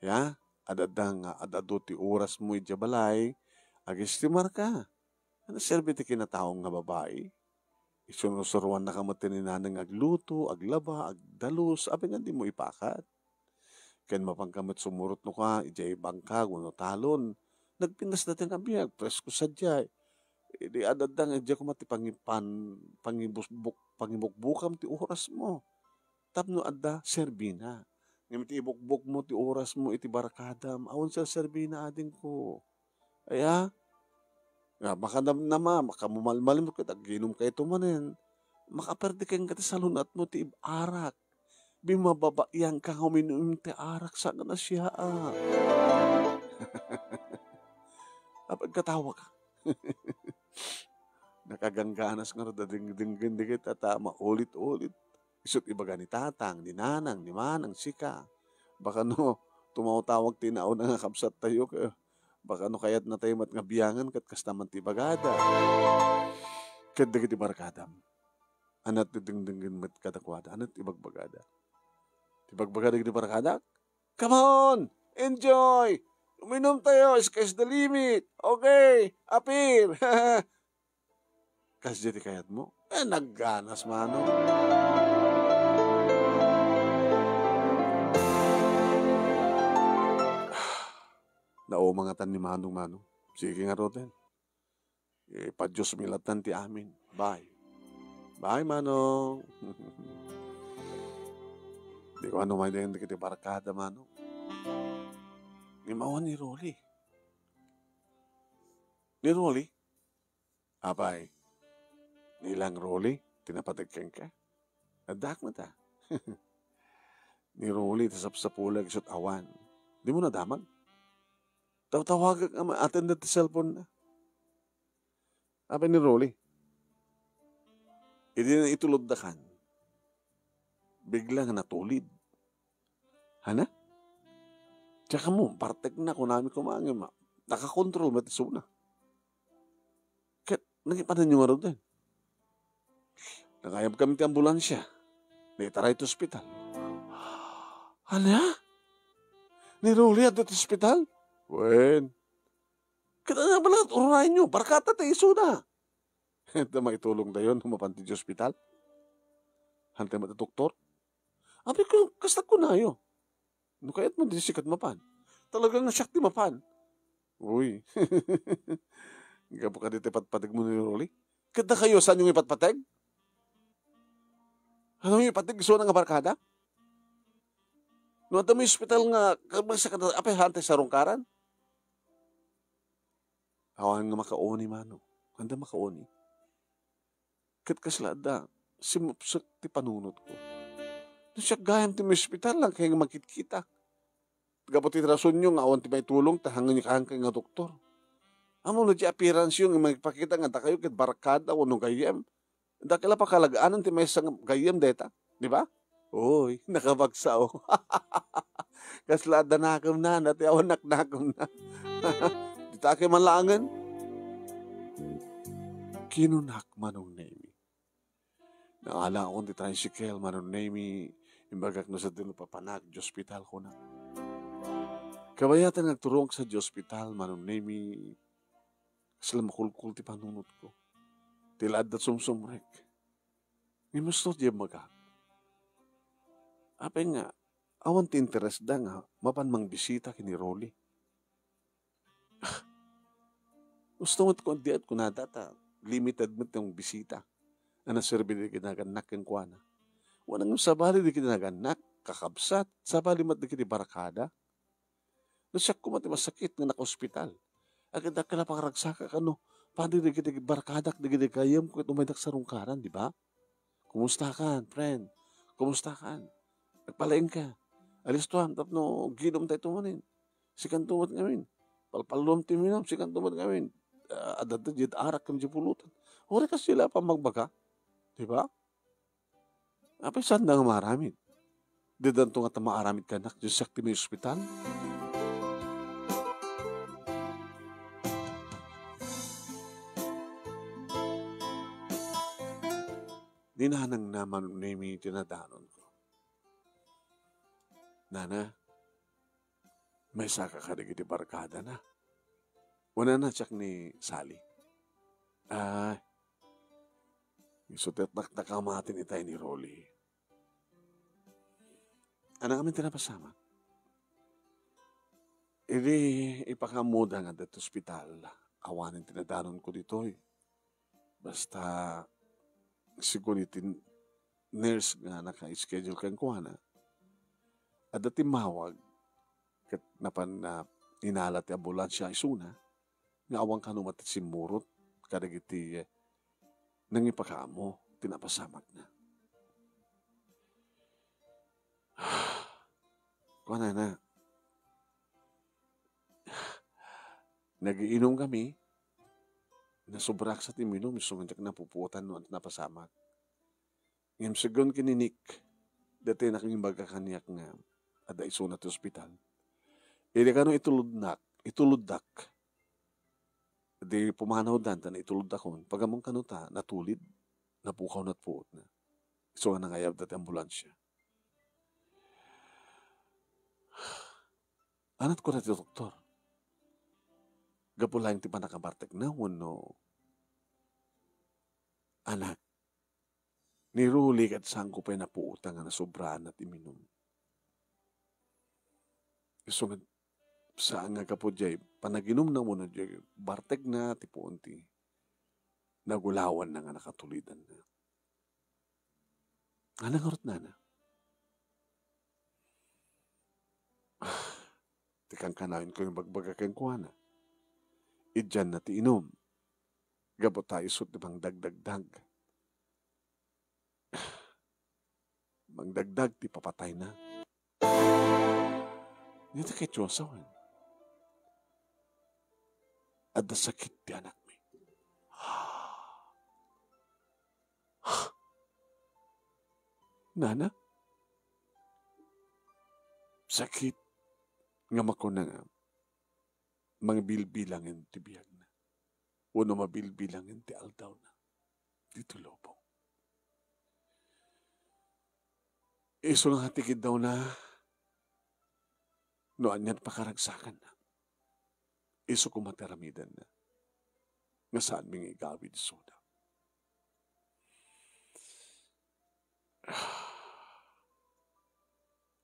Ya, ad-adda nga ad-adu ti orasmo idiay balay, agestimarka. Ania serbi ti kinataong nga babai? Isursuruannaka met ni nanang nga agluto, aglaba, agdalus, apay nga dimo ipakat? Ken mapanka met sumurot no ka idiay bangkag wenno talon. Nagpintas dayta nga biag, presko sadiay. Idi ad-adda nga idiay koma ti pangi-, pan-, pangibusbuk-, pangibukbukam ti orasmo. Tapno adda serbina. Ngem iti ibukbukmo ti orasmo iti barkadam, awan serserbina, adingko. Aya? Nga makanamnama, makamumalmalim ket aginumkayto manen. Makaperdi kenka ti salun-atmo ti ib-, arak. Bimababaianka nga uminom ti arak saan nga nasiaat. Apay agkatawa ka? Nakagangganas ngarud a dingdinggen dagiti a ta maulit-ulit. Isut' ibaga ni tatang, ni nanang, ni manang, sika. Baka no tumawtawag ti nauna nga kabsattayo, ket baka no kayatnatayo met nga biangen ket kasta man ti ibagada. Ket dagiti barkadam, ania ti dingdinggen met kadakuada? Ania ti ibagbagada? Ti ibagbagada dagiti barkada, "Come on! Enjoy! Uminom tayo! Sky's the limit! Okay! Apir!" Kasdiay ti kayatmo? Eh, nagganas, Manong. Nauma ngatan ni Manong, Manong. Sige ngaruden. Ipadios mi lattan ti amin. Bye. Bye, Manong. Di ko ano may dayang dagiti barkada, Manong. Ni mawan ni Rolly. Ni Rolly? Apay, ni Lang Rolly, ti napateg kenka? Addaak met a. Ni Rolly, ti sapsapulek isut' awan. Dimo nadamag? Tawtawagak nga ma-attend ti cellphone na. Apay ni Rolly. Idi na itulod da kan, bigla nga natulid. Hana? Tsaka mo, bartek na, kunami koma, nga ma-, nakakontrol met isuna. Ket, nagipanan yung aruden. Nangayab kami ti ambulansya. Naitaray ti ospital. Ania? Ni Rolly adda ti ospital? Wen. Ket ania bala, ururayen nyo, barkada ti isuna. Ita maitulong dayon, no mapan ti ospital. Hantay met ti doktor. Abi ko, kasta kunayo. No kayat mo, di sikat mapan. Talaga nga siak ti mapan. Uy. Gapu ka di ti patpateg mo ni Rolly. Kada kayo, saan yung ipatpateg? Ano yung ipatpateg? Gusto na nga barkada? No, adda mo yung ospital nga, kabagsa ka na, apay, hantay sarungkaran? Awan nga makauni, mano. Anda makauni? Ket kasla adda, simupsek ti panunotko. No siak gayam ti maospital, lang kay nga makitkitak. Gapu ti rasonyo nga awan ti maitulong, ta hangan kankay nga doktor. Ammom no ti appearance yo nga mangipakita nga dakayo ket barkada wenno gayyem. Dakkel a pakalagaan ti maysa nga gayyem dayta, di ba? Oy, nakabagsa, oh. Kasla adda nakemna, na ti awan naknakemna. Dita kay manlaangen. Kinunak, Manong Nemi. Naala akon ti tricycle, Manong Nemi, imbagak no sadino papanak, di ospital, kunak. Kabayatan nga agturong sa di ospital, Manong Nemi, kasla makulkol ti panunotko. Ti la adda sumsumrek. Ngem gusto di imbagak. Apay nga, awan ti interes da nga mapan mangbisita ken ni Rolly. Gusto met ko, di at kunada ta limited met yung bisita a naserbi di kinagannak kenkuana. Wala nga sabali di kinagannak, kakabsat, sabali met di kini barkada. No siak koma ti masakit nga nakaospital. Agin dakkel a pangragsakak, ano, padi di kini barkadak, di kini gayyem, ket umaydak sarungkaran, di ba? Kumusta kan, friend? Kumusta kan? Nagpalaing ka. Alisto, tapno ginom tayo tumanin. Sikanto met ngamin. Palpalluam ti minum, sikanto met ngamin. Ah, adda diet arak kam di pulutan. Uri kas sila pa magbaga. Di ba? Apay saan da nga maaramid? Di danto nga ta maaramid kanak, di siak ti may ospital? Ni nanang naman ni mi tinadanonko. Nana, maysaka kadagiti barkadana. Unana, siak ni Sally. Ay, isu ti naknakamatin itay ni Rolly. Anak amin ti napasamak. Idi ipakaammoda nga adda ti ospital, awanen ti nadanonko ditoy. Basta, sigun iti nurse nga naka-schedule kenkuana, adda timmawag ket napan na inala ti ambulansya isuna nga awan kano met ti simmurot kadagiti, eh, nangipakaammo ti napasamakna. Kunana, nagiinumkami, nasobrak sa ti minum, isu nga diak napupuotan no ania ti napasamak. Ngem segun ken ni Nick, daytoy nakangimbaga kaniak nga adda isuna ti ospital. Idi kano itulodnak, ituloddak. Di pumanawdan ta naitulodakon. Pagammon kano ta natulid, napukaw met puotna. Isu nga nangayabda ti ambulansya. Ania ti kuna ti doktor? Gapu laeng ti pannakabartekna wenno, anak, ni Rolly ket saanko pay napuotan nga nasobraanna ti minum. Isu nga saan nga gapu diay panaginumna wenno diay bartekna ti puon ti nagulawanna nga nakatulidanna. Ania ngarud, nana? Ti kankanayon ko nga ibagbaga kenkuana. Idianna ti inum. Gapu ta isu ti mangdagdagdag. Mangdagdag ti papatayna. Dita kay Dios awan. adda sakit ti anakmi. Nana, sakit nga makuna nga mangbilbilangen ti biagna, wenno mabilbilangen ti aldawna ditoy lubong. Isu nga ti kiddawna, no anian pakaragsakanna, isu koma ti aramidenna nga saanmi nga igawid isuna.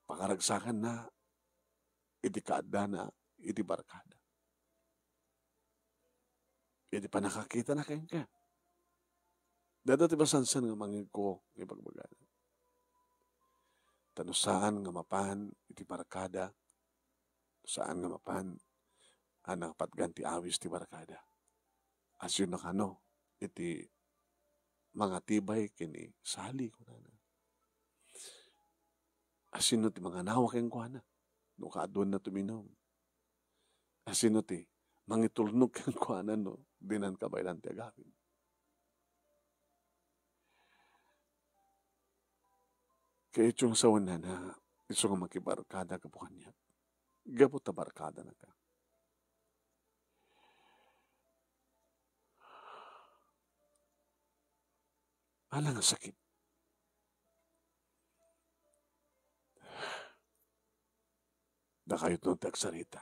Pakaragsakanna iti kaaddana iti barkada. Iti pannakakitana kenka, dayta ti masansan nga mangngegko nga ibagbagana. Ta no saan nga mapan iti barkada, no saan nga mapan a nakapatgan ti awis ti barkada, asino kano iti mangatibay ken ni Sally, kunana. Asino ti manganawa kenkuana no kaaduanna tuminum? Asino ti mangitulnog kenkuana no dinan kabaelan ti agawid? Kayatyo nga sawen, nana, isu nga makibarkada gapu kaniak, gapu ta barkadanaka. Ala nga sakit. Dakayo ti agsarita.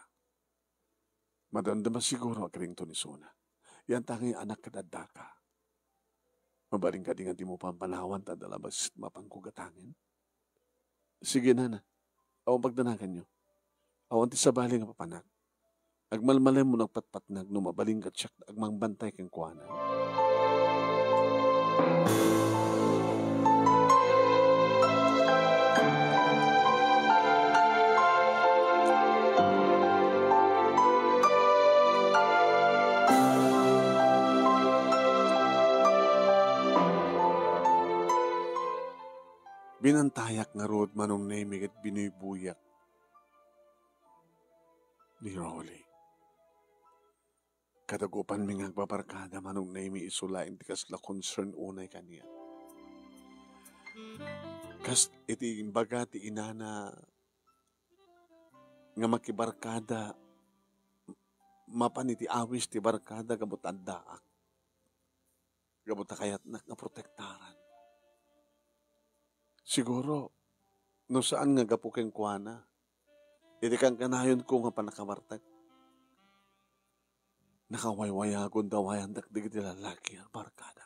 Madamdama siguro a kariington isuna. Yantangay anak ket addaka. Mabalin kadi nga dimo pampanawan ta adda la basit mapanko gatangen? Sige, nana. Awan pagdanaganyo. Awan ti sabali nga papanak. Agmalmalem wenno agpatpatnag no mabalin ket siak ti agmangbantay kenkuana. Binantayak ngarud, Manong Nemy, ket binuybuyak ni Rolly. Kadagupanmi nga agbabarkada, Manong Nemy, isu laeng ti kasla concern unay kaniak. Kas iti imbaga ti inana nga makibarkada, mapan iti awis ti barkada gapu ta addaak, gapu ta kayatnak nga protektaran. Siguro, no saan nga gapu kenkuana, iti kankanayonko nga pannakabartek, nakawaywayagon dawayandak dagiti lallaki a barkadak.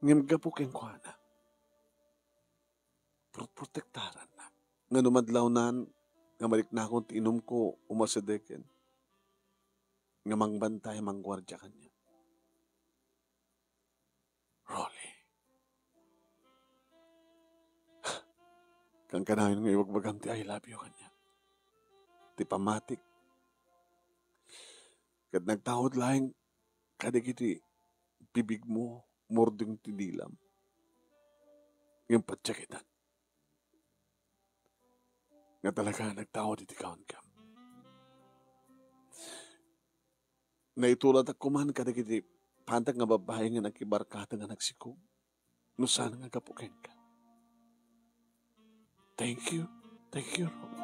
Ngem gapu kenkuana, pro-, protektarannak. Nga no madlawnan nga mariknakon ti inumko, umasideken nga mangbantay, mangguardia kaniak. Rolly, kankanayon nga ibagbagam ti "I love you" kaniak. Ti pammatik ket nagtaud laeng kadagiti bibigmo, murdeng ti dilam. Ngem patiakitan nga talaga nagtaud iti kaankam. Naituladak koman kadagiti pantek nga babbai nga nakibarkada nga nagsikog no saan nga gapu kenka. Thank you. Thank you, Rolly.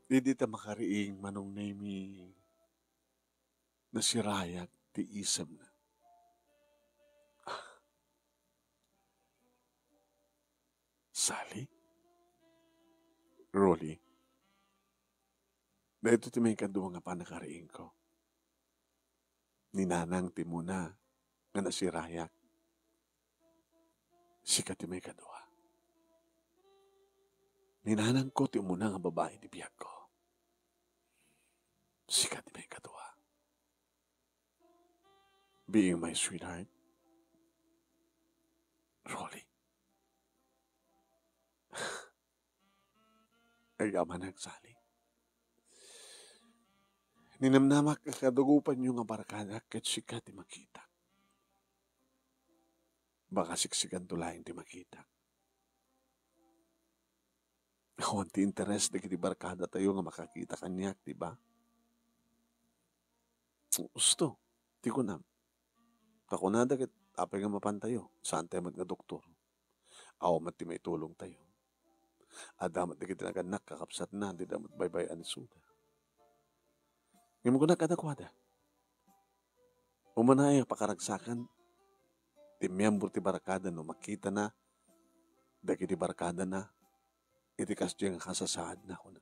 Idi ta makariing, Manong Nemy, nasirayak ti isemna. Sally? Rolly, daytoy ti maikadua nga pannakariingko. Ni Nanang ti umuna nga nasirayak. Sika ti maikadua. Ni Nanangko ti umuna nga babai ti biagko. Sika ti maikadua. Being my sweetheart, Rolly. Ay, amanak, Sally. Ninamnamak a kadagupanyo nga barkadak ket sika ti makitak. Baka siksikanto laeng ti makitak. Awan ti interes dagiti barkadatayo nga makakita kaniak, di ba? Husto, ti kunam. Ta kunada ket apay nga mapantayo, saantayo met nga doktor. Awan met ti maitulongtayo. Adda met dagiti nagannak kakabsatna, dida met baybay-an isuda. Ngem kuna kadakuada, umanay a pakaragsakan ti miembro ti barkada no makitana dagiti barkadana iti kasdiay nga kasasaadna, kuna.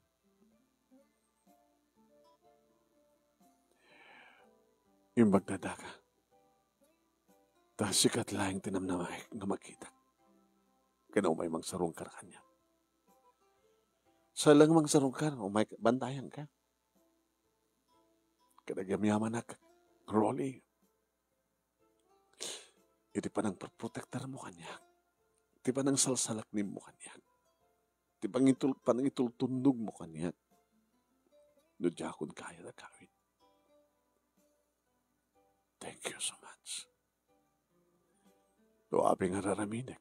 Imbag daka, ta sika laeng ti namnamaek nga makitak. Ken umay mangsarungkar kaniak. Sa lang mangsarungkar, umay bantayanka. Ket agyamyamanak, Rolly, iti panangprotektarmo kaniak, ti panangsalsalaknibmo kaniak, ti pangitul-, panangitultundogmo kaniak, no diakon kayat agawid. Thank you so much. No apay nga raramidek,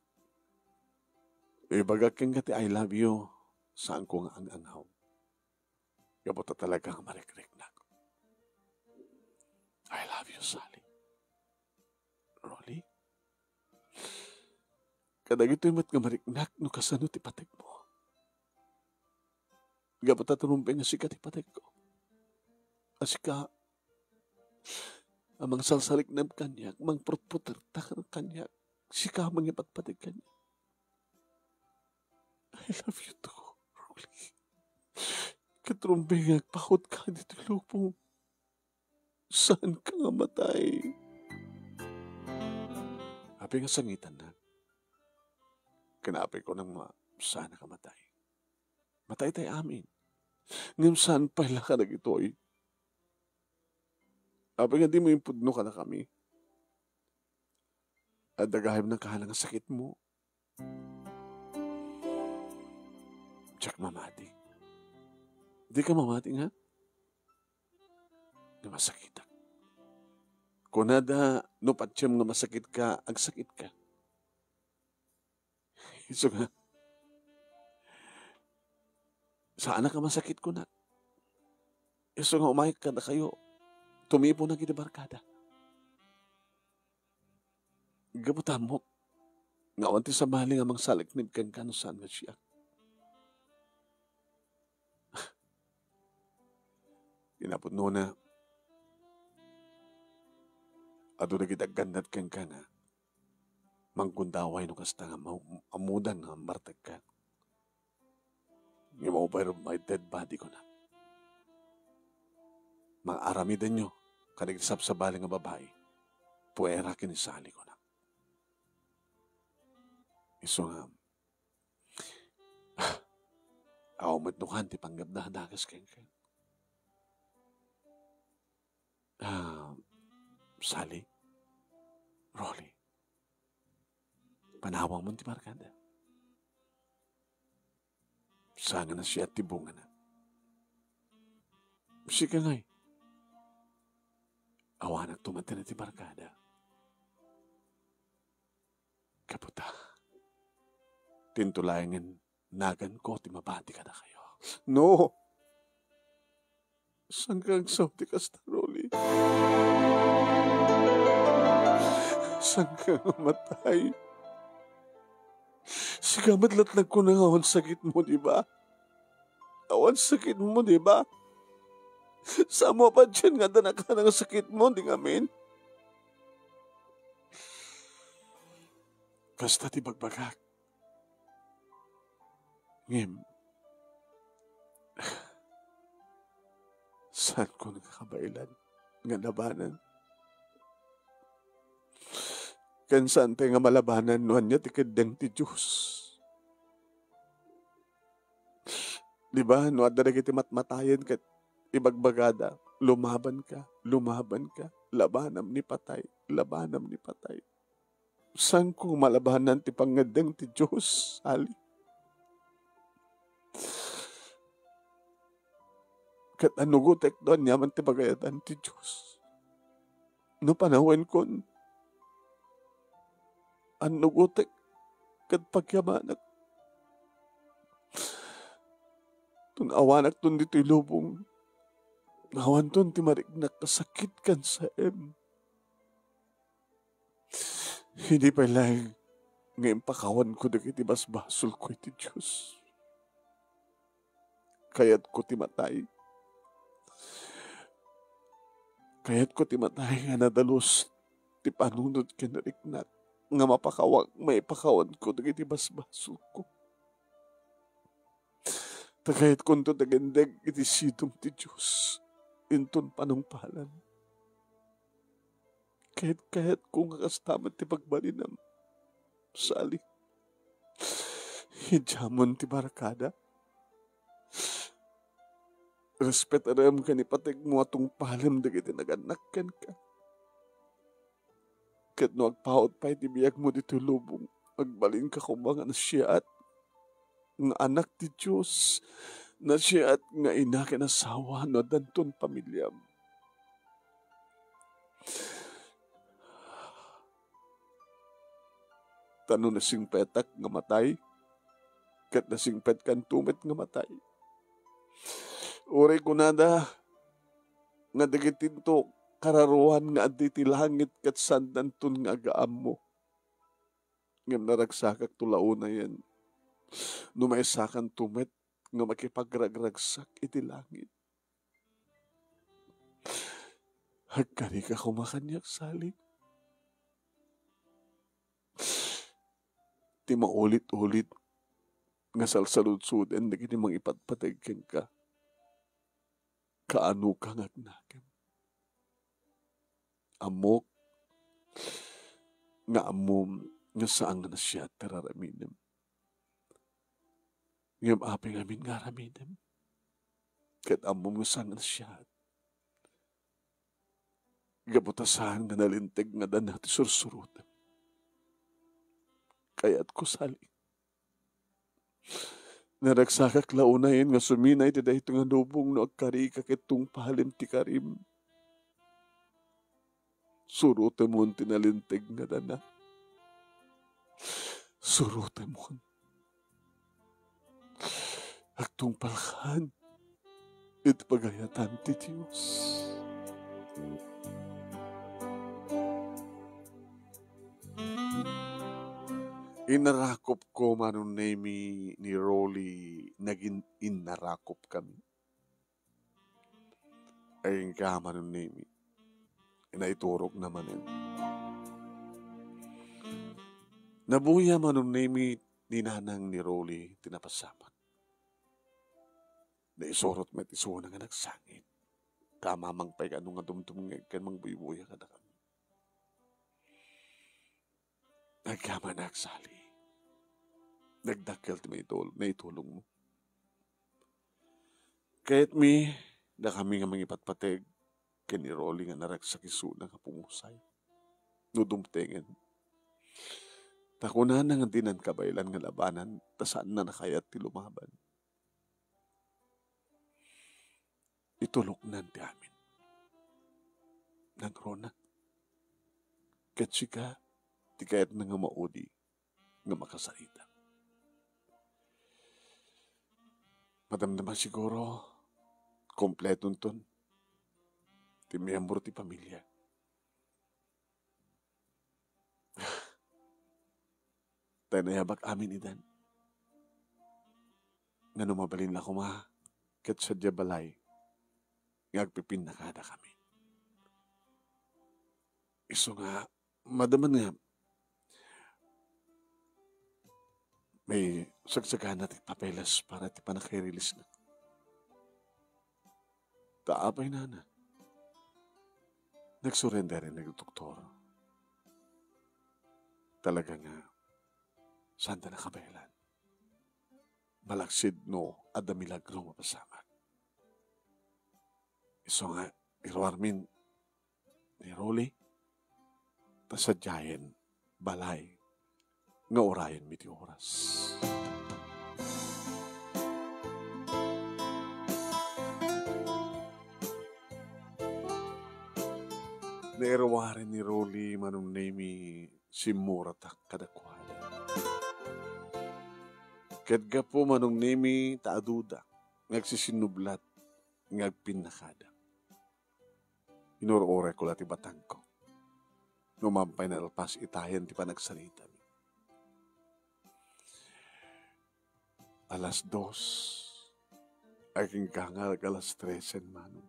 ibagak kenka ti I love you, saanko nga ang-angaw. Gapu ta talaga nga marikriknak. I love you, Sally. Rolly? Kadagitoy met nga mariknak no kasano ti pategmo. Gapu ta turumbeng nga sika ti pategko. A sika a mangsalsaliknam kaniak, mangprutpruterta kaniak, sika a mangipatpateg kaniak. I love you too, Rolly. Ket rumbeng nga agpahutka ditoy lubong. Saanka nga matay. Apay nga sangitannak? Ken apay kunam nga saannak a matay? Mataytay amin. Ngem saan pay la kadagitoy? Apay nga dimo impudno kadakami? Adda gayam nakahala nga sakitmo. Diak mamati. Dika mamati nga? Nga masakitak. Kunada, no patiem nga masakitka, agsakitka. Isu nga, saanak a masakit, kunak. Isu nga umayek kadakayo, tumiponak iti barkada. Gapu ta ammok nga awan ti sabali nga mangsalaknib kenka no saan nga siak. Kinapudnona, adu dagiti aggannad kenka nga manggundaway no kasta nga mau-, ammodan nga ammartekka. Ngem over my dead body, kunak. Mangaramidenyo kadagiti sabsabali nga babai, puera ken ni Sally, kunak. Isu nga, awan met nukan ti panggapdadagas kenka. Ah, Sally, Rolly, panawangmon ti barkada. Saan nga nasayaat ti bungana. Sika ngay, awanak tumaten ti barkada. Gapu ta, tinto laengen naganko ti mabati kadakayo. No! Saanka nga agsaw ti kasta, Rolly? Saanka nga matay? Sika met la't nagkuna nga awan sakitmo, di ba? Awan sakitmo, di ba? Saanmo a patien nga adda nakahala nga sakitmo, di ngamin? Kasta ti bagbagak. Ngem, saanko nga kabaelan nga labanan. Ken saantay nga malabanan no ania ti keddeng ti Dios. Di ba, no adda dagiti matmatayen ket ibagbagada, "Lumabanka, lumabanka, labanam ni patay, labanam ni patay." Saanko malabanan ti pangngeddeng ti Dios, Sally? Ket annugotek no aniaman ti pagayadan ti Dios. No panawenkon, annugotek ket pagyamanak. Ton awanakton ditoy lubong, awanton ti mariknak a sakit ken saem. Idi pay laeng nga impakawanko dagiti basbasolko iti Dios. Kayatko ti matay. Kayatko ti matay nga nadalus ti panunot ken riknak nga mapakawak, maipakawanko dagiti basbasolko. Ta kayatkonto ti agindeg iti sidong ti Dios inton panungpalan. Kayat-kayatko nga kasta met ti pagbalinam, Sally. Idiamon ti barkada. Respetarem ken ipategmo a tungpalem dagiti nagannak kenka. Ket no agpaut pay ti biagmo ditoy lubong, agbalinka koma nga nasiaat nga anak ti Dios, nasiaat nga ina ken asawa no addanton pamiliam. Ta no nasingpetak nga matay, ket nasingpetkanto met nga matay. Uray kunada nga dagitinto kararuan nga adda iti langit ket saandanton nga agaammo. Ngem naragsakakto la unayen no maysakanto met nga makipagragragsak iti langit. Agkarika koma kaniak, Sally. Ti maulit-ulit nga salsaludsuden dagiti mangipatpateg kenka, kaanoka nga agnakem. Ammok nga ammom nga saan nga nasiat ti raramidem. Ngem apay ngamin nga aramidem? Ket ammom nga saan nga nasiat. Gapu ta saan nga nalinteg nga dana ti sursurotem. Kayatko, Sally. Naragsakak la unayen nga suminay iti daytoy nga lubong no agkarika ket tungpalem ti karim. Surotemon ti nalinteg nga dana. Surotemon. Agtungpalkan iti pagayatan ti Dios. Inarakopko, Manong Nemy, ni Rolly, nagin-, inarakopkami. Ay, inka, Manong Nemy. Inaiturogna manen. Nabuya, Manong Nemy, ni nanang ni Rolly ti napasamak. Naisurot met isuna nga nagsangit. Ta mamangpay kano nga dumdumngeg ken mangbuybuya kadakami. Agkamanak, Sally. Nagdakkel ti maitul-, naitulongmo. Kayatmi, dakami nga mangipatpateg ken ni Rolly nga naragsak isuna nga pumusay. No dumtengen. Ta kunana nga dinan kabaelan nga labanan, ta saanna nakayat ti lumaban. Ituloknan ti amin. Nangruna. Ket sika, ti kayatna nga maudi nga makasaritam. Madamdama siguro, kompletonton ti miyembro ti pamilia. Ta inayabak amin idan. Nga no mabalin la koma, ket sadiay balay nga agpipinnakadakami. Isu nga, madama nga may sagsagana ti papeles para ti pannakarilisna. Ta apay nana, nagsurrender ni doktor. Talaga nga, saanda nakabaelan. Malaksid no adda milagro mapasamak. Isu nga, iruarmin ni Rolly, ta sadiayen balay nga urayenmi ti oras. Nairuaren ni Rolly, Manong Nemy, simmuratak kadakuada. Ket gapu, Manong Nemy, ta aduda, nga agsisinublat nga agpinnakada. Inur-urayko la ti batangko. No man pay nalpas itayen ti panagsarita. Alas dos, agingga nga alas tresen, Manong.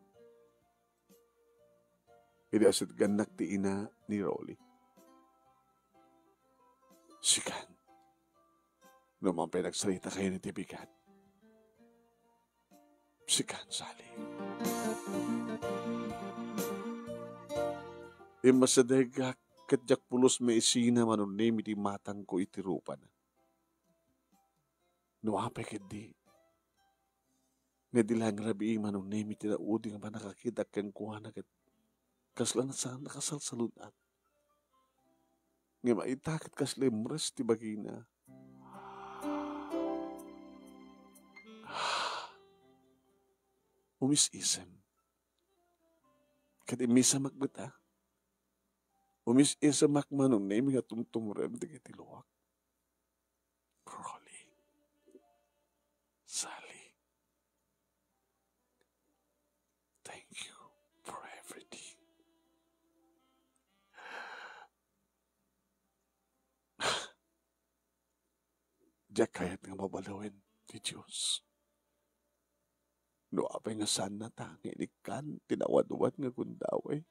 Idi asidgannak ti ina ni Rolly. Sikan, no man pay nagsaritakayon iti bigat. Sikan, Sally. Immasidegak ket diak pulos maisina, Manong Nemi, ti matangko iti rupana. No apay ketdi, nga di laeng rabii, Manong Nemi, ti naudi nga pannakakitak kenkuana ket kasla nasa-, nakasalsalun-at. Ngem ita ket kasla imres ti bagina. Umis-isem. Ket immisamak met, a. Umis-isemak, Manong Nemi, nga tumtumrem dagiti luak. Rolly. Sally. Thank you for everything. Diak kayat nga mabalawen ti Dios. No apay nga saannata nga inikkan ti nawadwad nga gundaway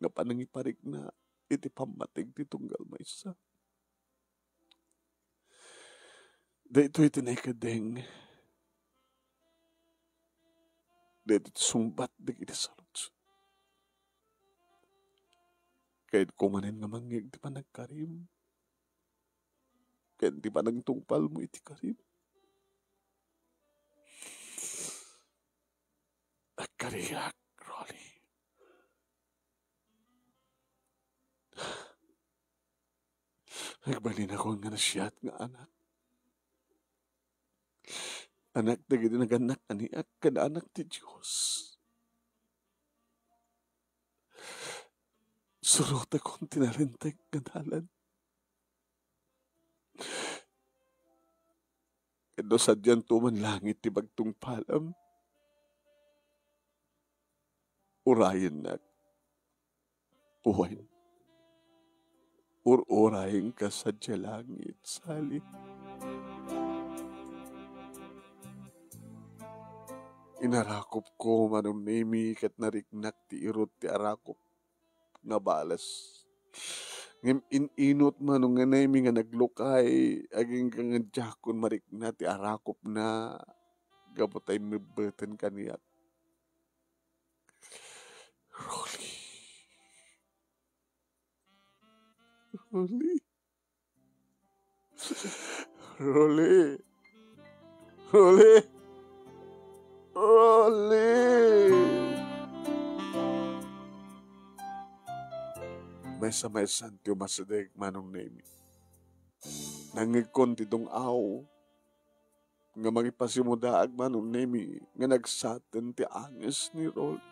nga panangiparikna iti pammateg ti tunggal maysa. Daytoy ti naikadeng. Daytoy ti sungbat dagiti saludsod. Kayatko manen nga mangngeg ti panagkarim ken ti panagtungpalmo iti karim. Agkariak, Rolly. Agbalinakon nga nasayaat nga anak. Anak dagiti nagannak a niak ken anak ti Dios. Surotekon ti nalinteg nga dalan. Ket no sadianto man langit ti pagtungpalam, urayennak. Wen, ur-urayenka sadiay langit, Sally. Inarakupko, Manong Nemi, ket nariknak ti irut ti arakup nga balas. Ngem in-inut, Manong Nemi, nga naglukay, agingga nga diakon marikna ti arakupna gapu ta immebbeten kaniak. Rolly. Rolly. Rolly. Rolly. Rolly. Maysa-maysan ti umasideg, Manong Nemi. Nangngegkon ti dung-aw nga mangipasimudaag, Manong Nemi, nga nagsaten ti anges ni Rolly.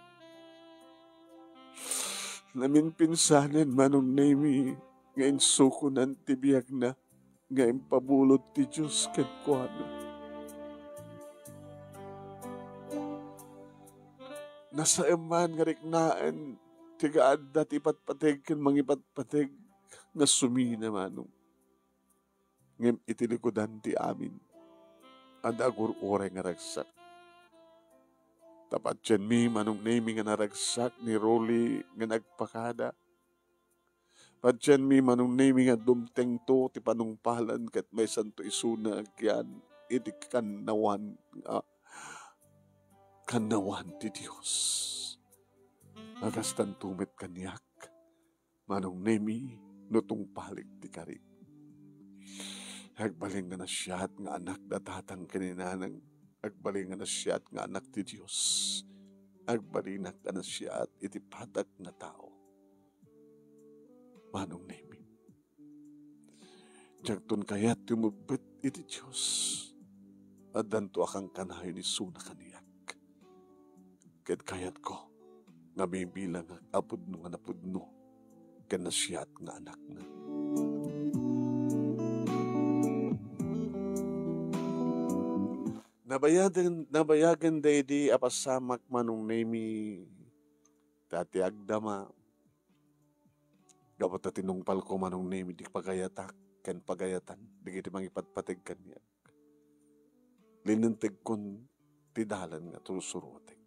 Naminpinsanen, Manong Nemi, nga insukonan ti biagna nga impabulod ti Dios kenkuana. Nasaem man nga riknaen ti gaadda ti ipatpateg ken mangipatpateg nga sumina, Manong. Ngem iti likudan ti amin, adda agur-uray nga ragsak. Ta patienmi, Manong Nemi, nga naragsak ni Rolly nga nagpakada. Patienmi, Manong Nemi, nga dumtengto ti panungpalan ket maysanto isuna agyan iti kannawan nga kannawan ti Dios. Agastanto met kaniak. Manong Nemi, no tungpalik ti karik. Agbalin nga nasiat nga anak da tatang ken ni nanang. Agbalin nga nasiat nga anak ti Dios. Agbalinak nga nasiat iti patak nga tao. Manong Nemi. Diakton kayat ti umebbet iti Dios. Addanto a kankanayon isuna kaniak. Ket kayatko nga bibilangak a pudno nga napudno ken nasiat nga anakna. Nabayagen, nabayagen daydi a pasamak, Manong Nemi, ta ti agdama, gapu ta tinungpalko, Manong Nemi, ti pagayatak ken pagayatan dagiti mangipatpateg kaniak. Linentegkon ti dalan nga tursurotek.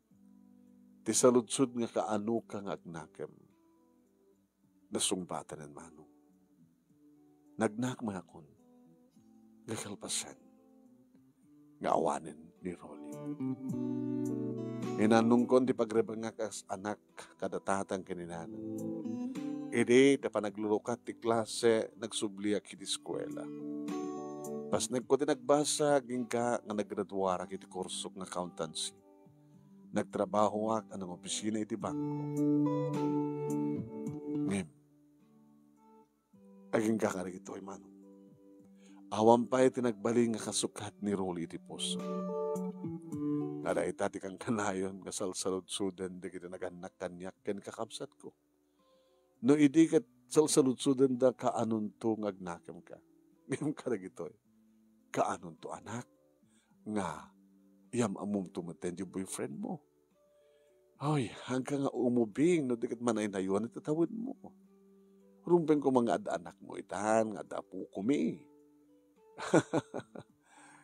Ti saludsod nga kaanoka nga agnakem, nasungbatanen, Manong. Nagnak mayakon nga kalpasan nga awanen ni Rolly. Inannongkon ti pagrebengak as anak kada tatang ken inana. Idi ta panaglurukat ti klase, nagsubliak iti eskuela. Pasnekko ti nagbasa, agingga nga naggraduarak iti kursok nga accountancy. Nagtrabahoak a nangopisina iti bangko. Ngem, agingga kadagitoy, Manong. Awan pay ti nagbalin nga kasukat ni Rolly iti puso. Nga dayta ti kankanayon nga salsaludsoden dagiti nagannak kaniak ken kakabsatko. No idi ket salsaludsodenda, kaanonto nga agnakemka? Ngem kadagitoy, kaanonto, anak, nga iyam-ammomto metten ti boyfriend mo? Ay, hangka nga umubing no di ket manaynayuan iti tawedmo. Rumbeng koma nga adda anakmo itan, nga adda apokomi.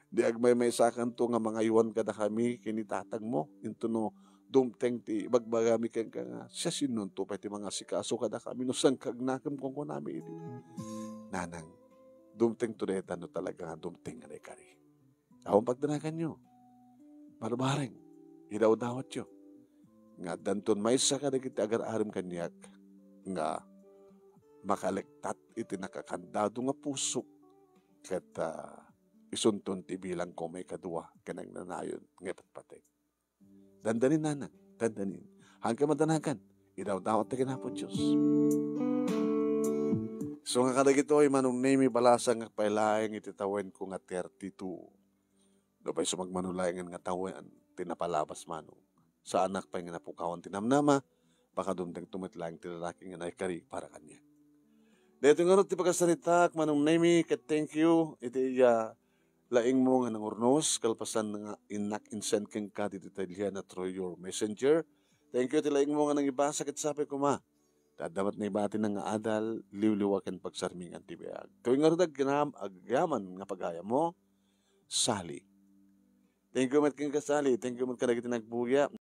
Di agmaymaysakanto nga mangaywan kadakami ken ni tatangmo, intono dumteng ti ibagbagami kenka nga, siasinoanto pay ti mangasikaso kadakami no saan ka agnakem, kunkunami idi. Nanang, dumtengto dayta no talaga nga dumteng nga naikari. Awan pagdanaganyo. Barbareng, idawdawatyo. Nga addanton maysa kadagiti agar-arem kaniak nga makalektat iti nakakandado nga pusok ket, ah, isunton ti bilang ko maikadua ken agnanayon nga ipatpateg. Dandanin, nanang, dandanin. Hangka madanagan, idawdawat ta ken Apo Dios. So nga kadagitoy, Manong Nemi, balasangak pay laeng iti tawenko nga thirty-two. No pay sumagmano laengen nga tawen ti napalabas, Manong, saanak pay nga napukawan ti namnama, baka dumtengto met laeng ti lalaki nga naikari para kaniak. Daytoy ngarud ti pakasaritak, Manong Nemi, ket thank you iti, ah, laingmo nga nangurnos, kalpasan nga innak insend kenka ti detalye na through your messenger. Thank you ti laingmo nga nangibasa ket sapay koma ta adda met naibati nga adal, liwliwa ken pagsarmingan ti biag. Toy ngarud agyanam-, agyaman nga pagayammo, Sally. Thank you met kenka, Sally. Thank you met kadagiti nagbuya.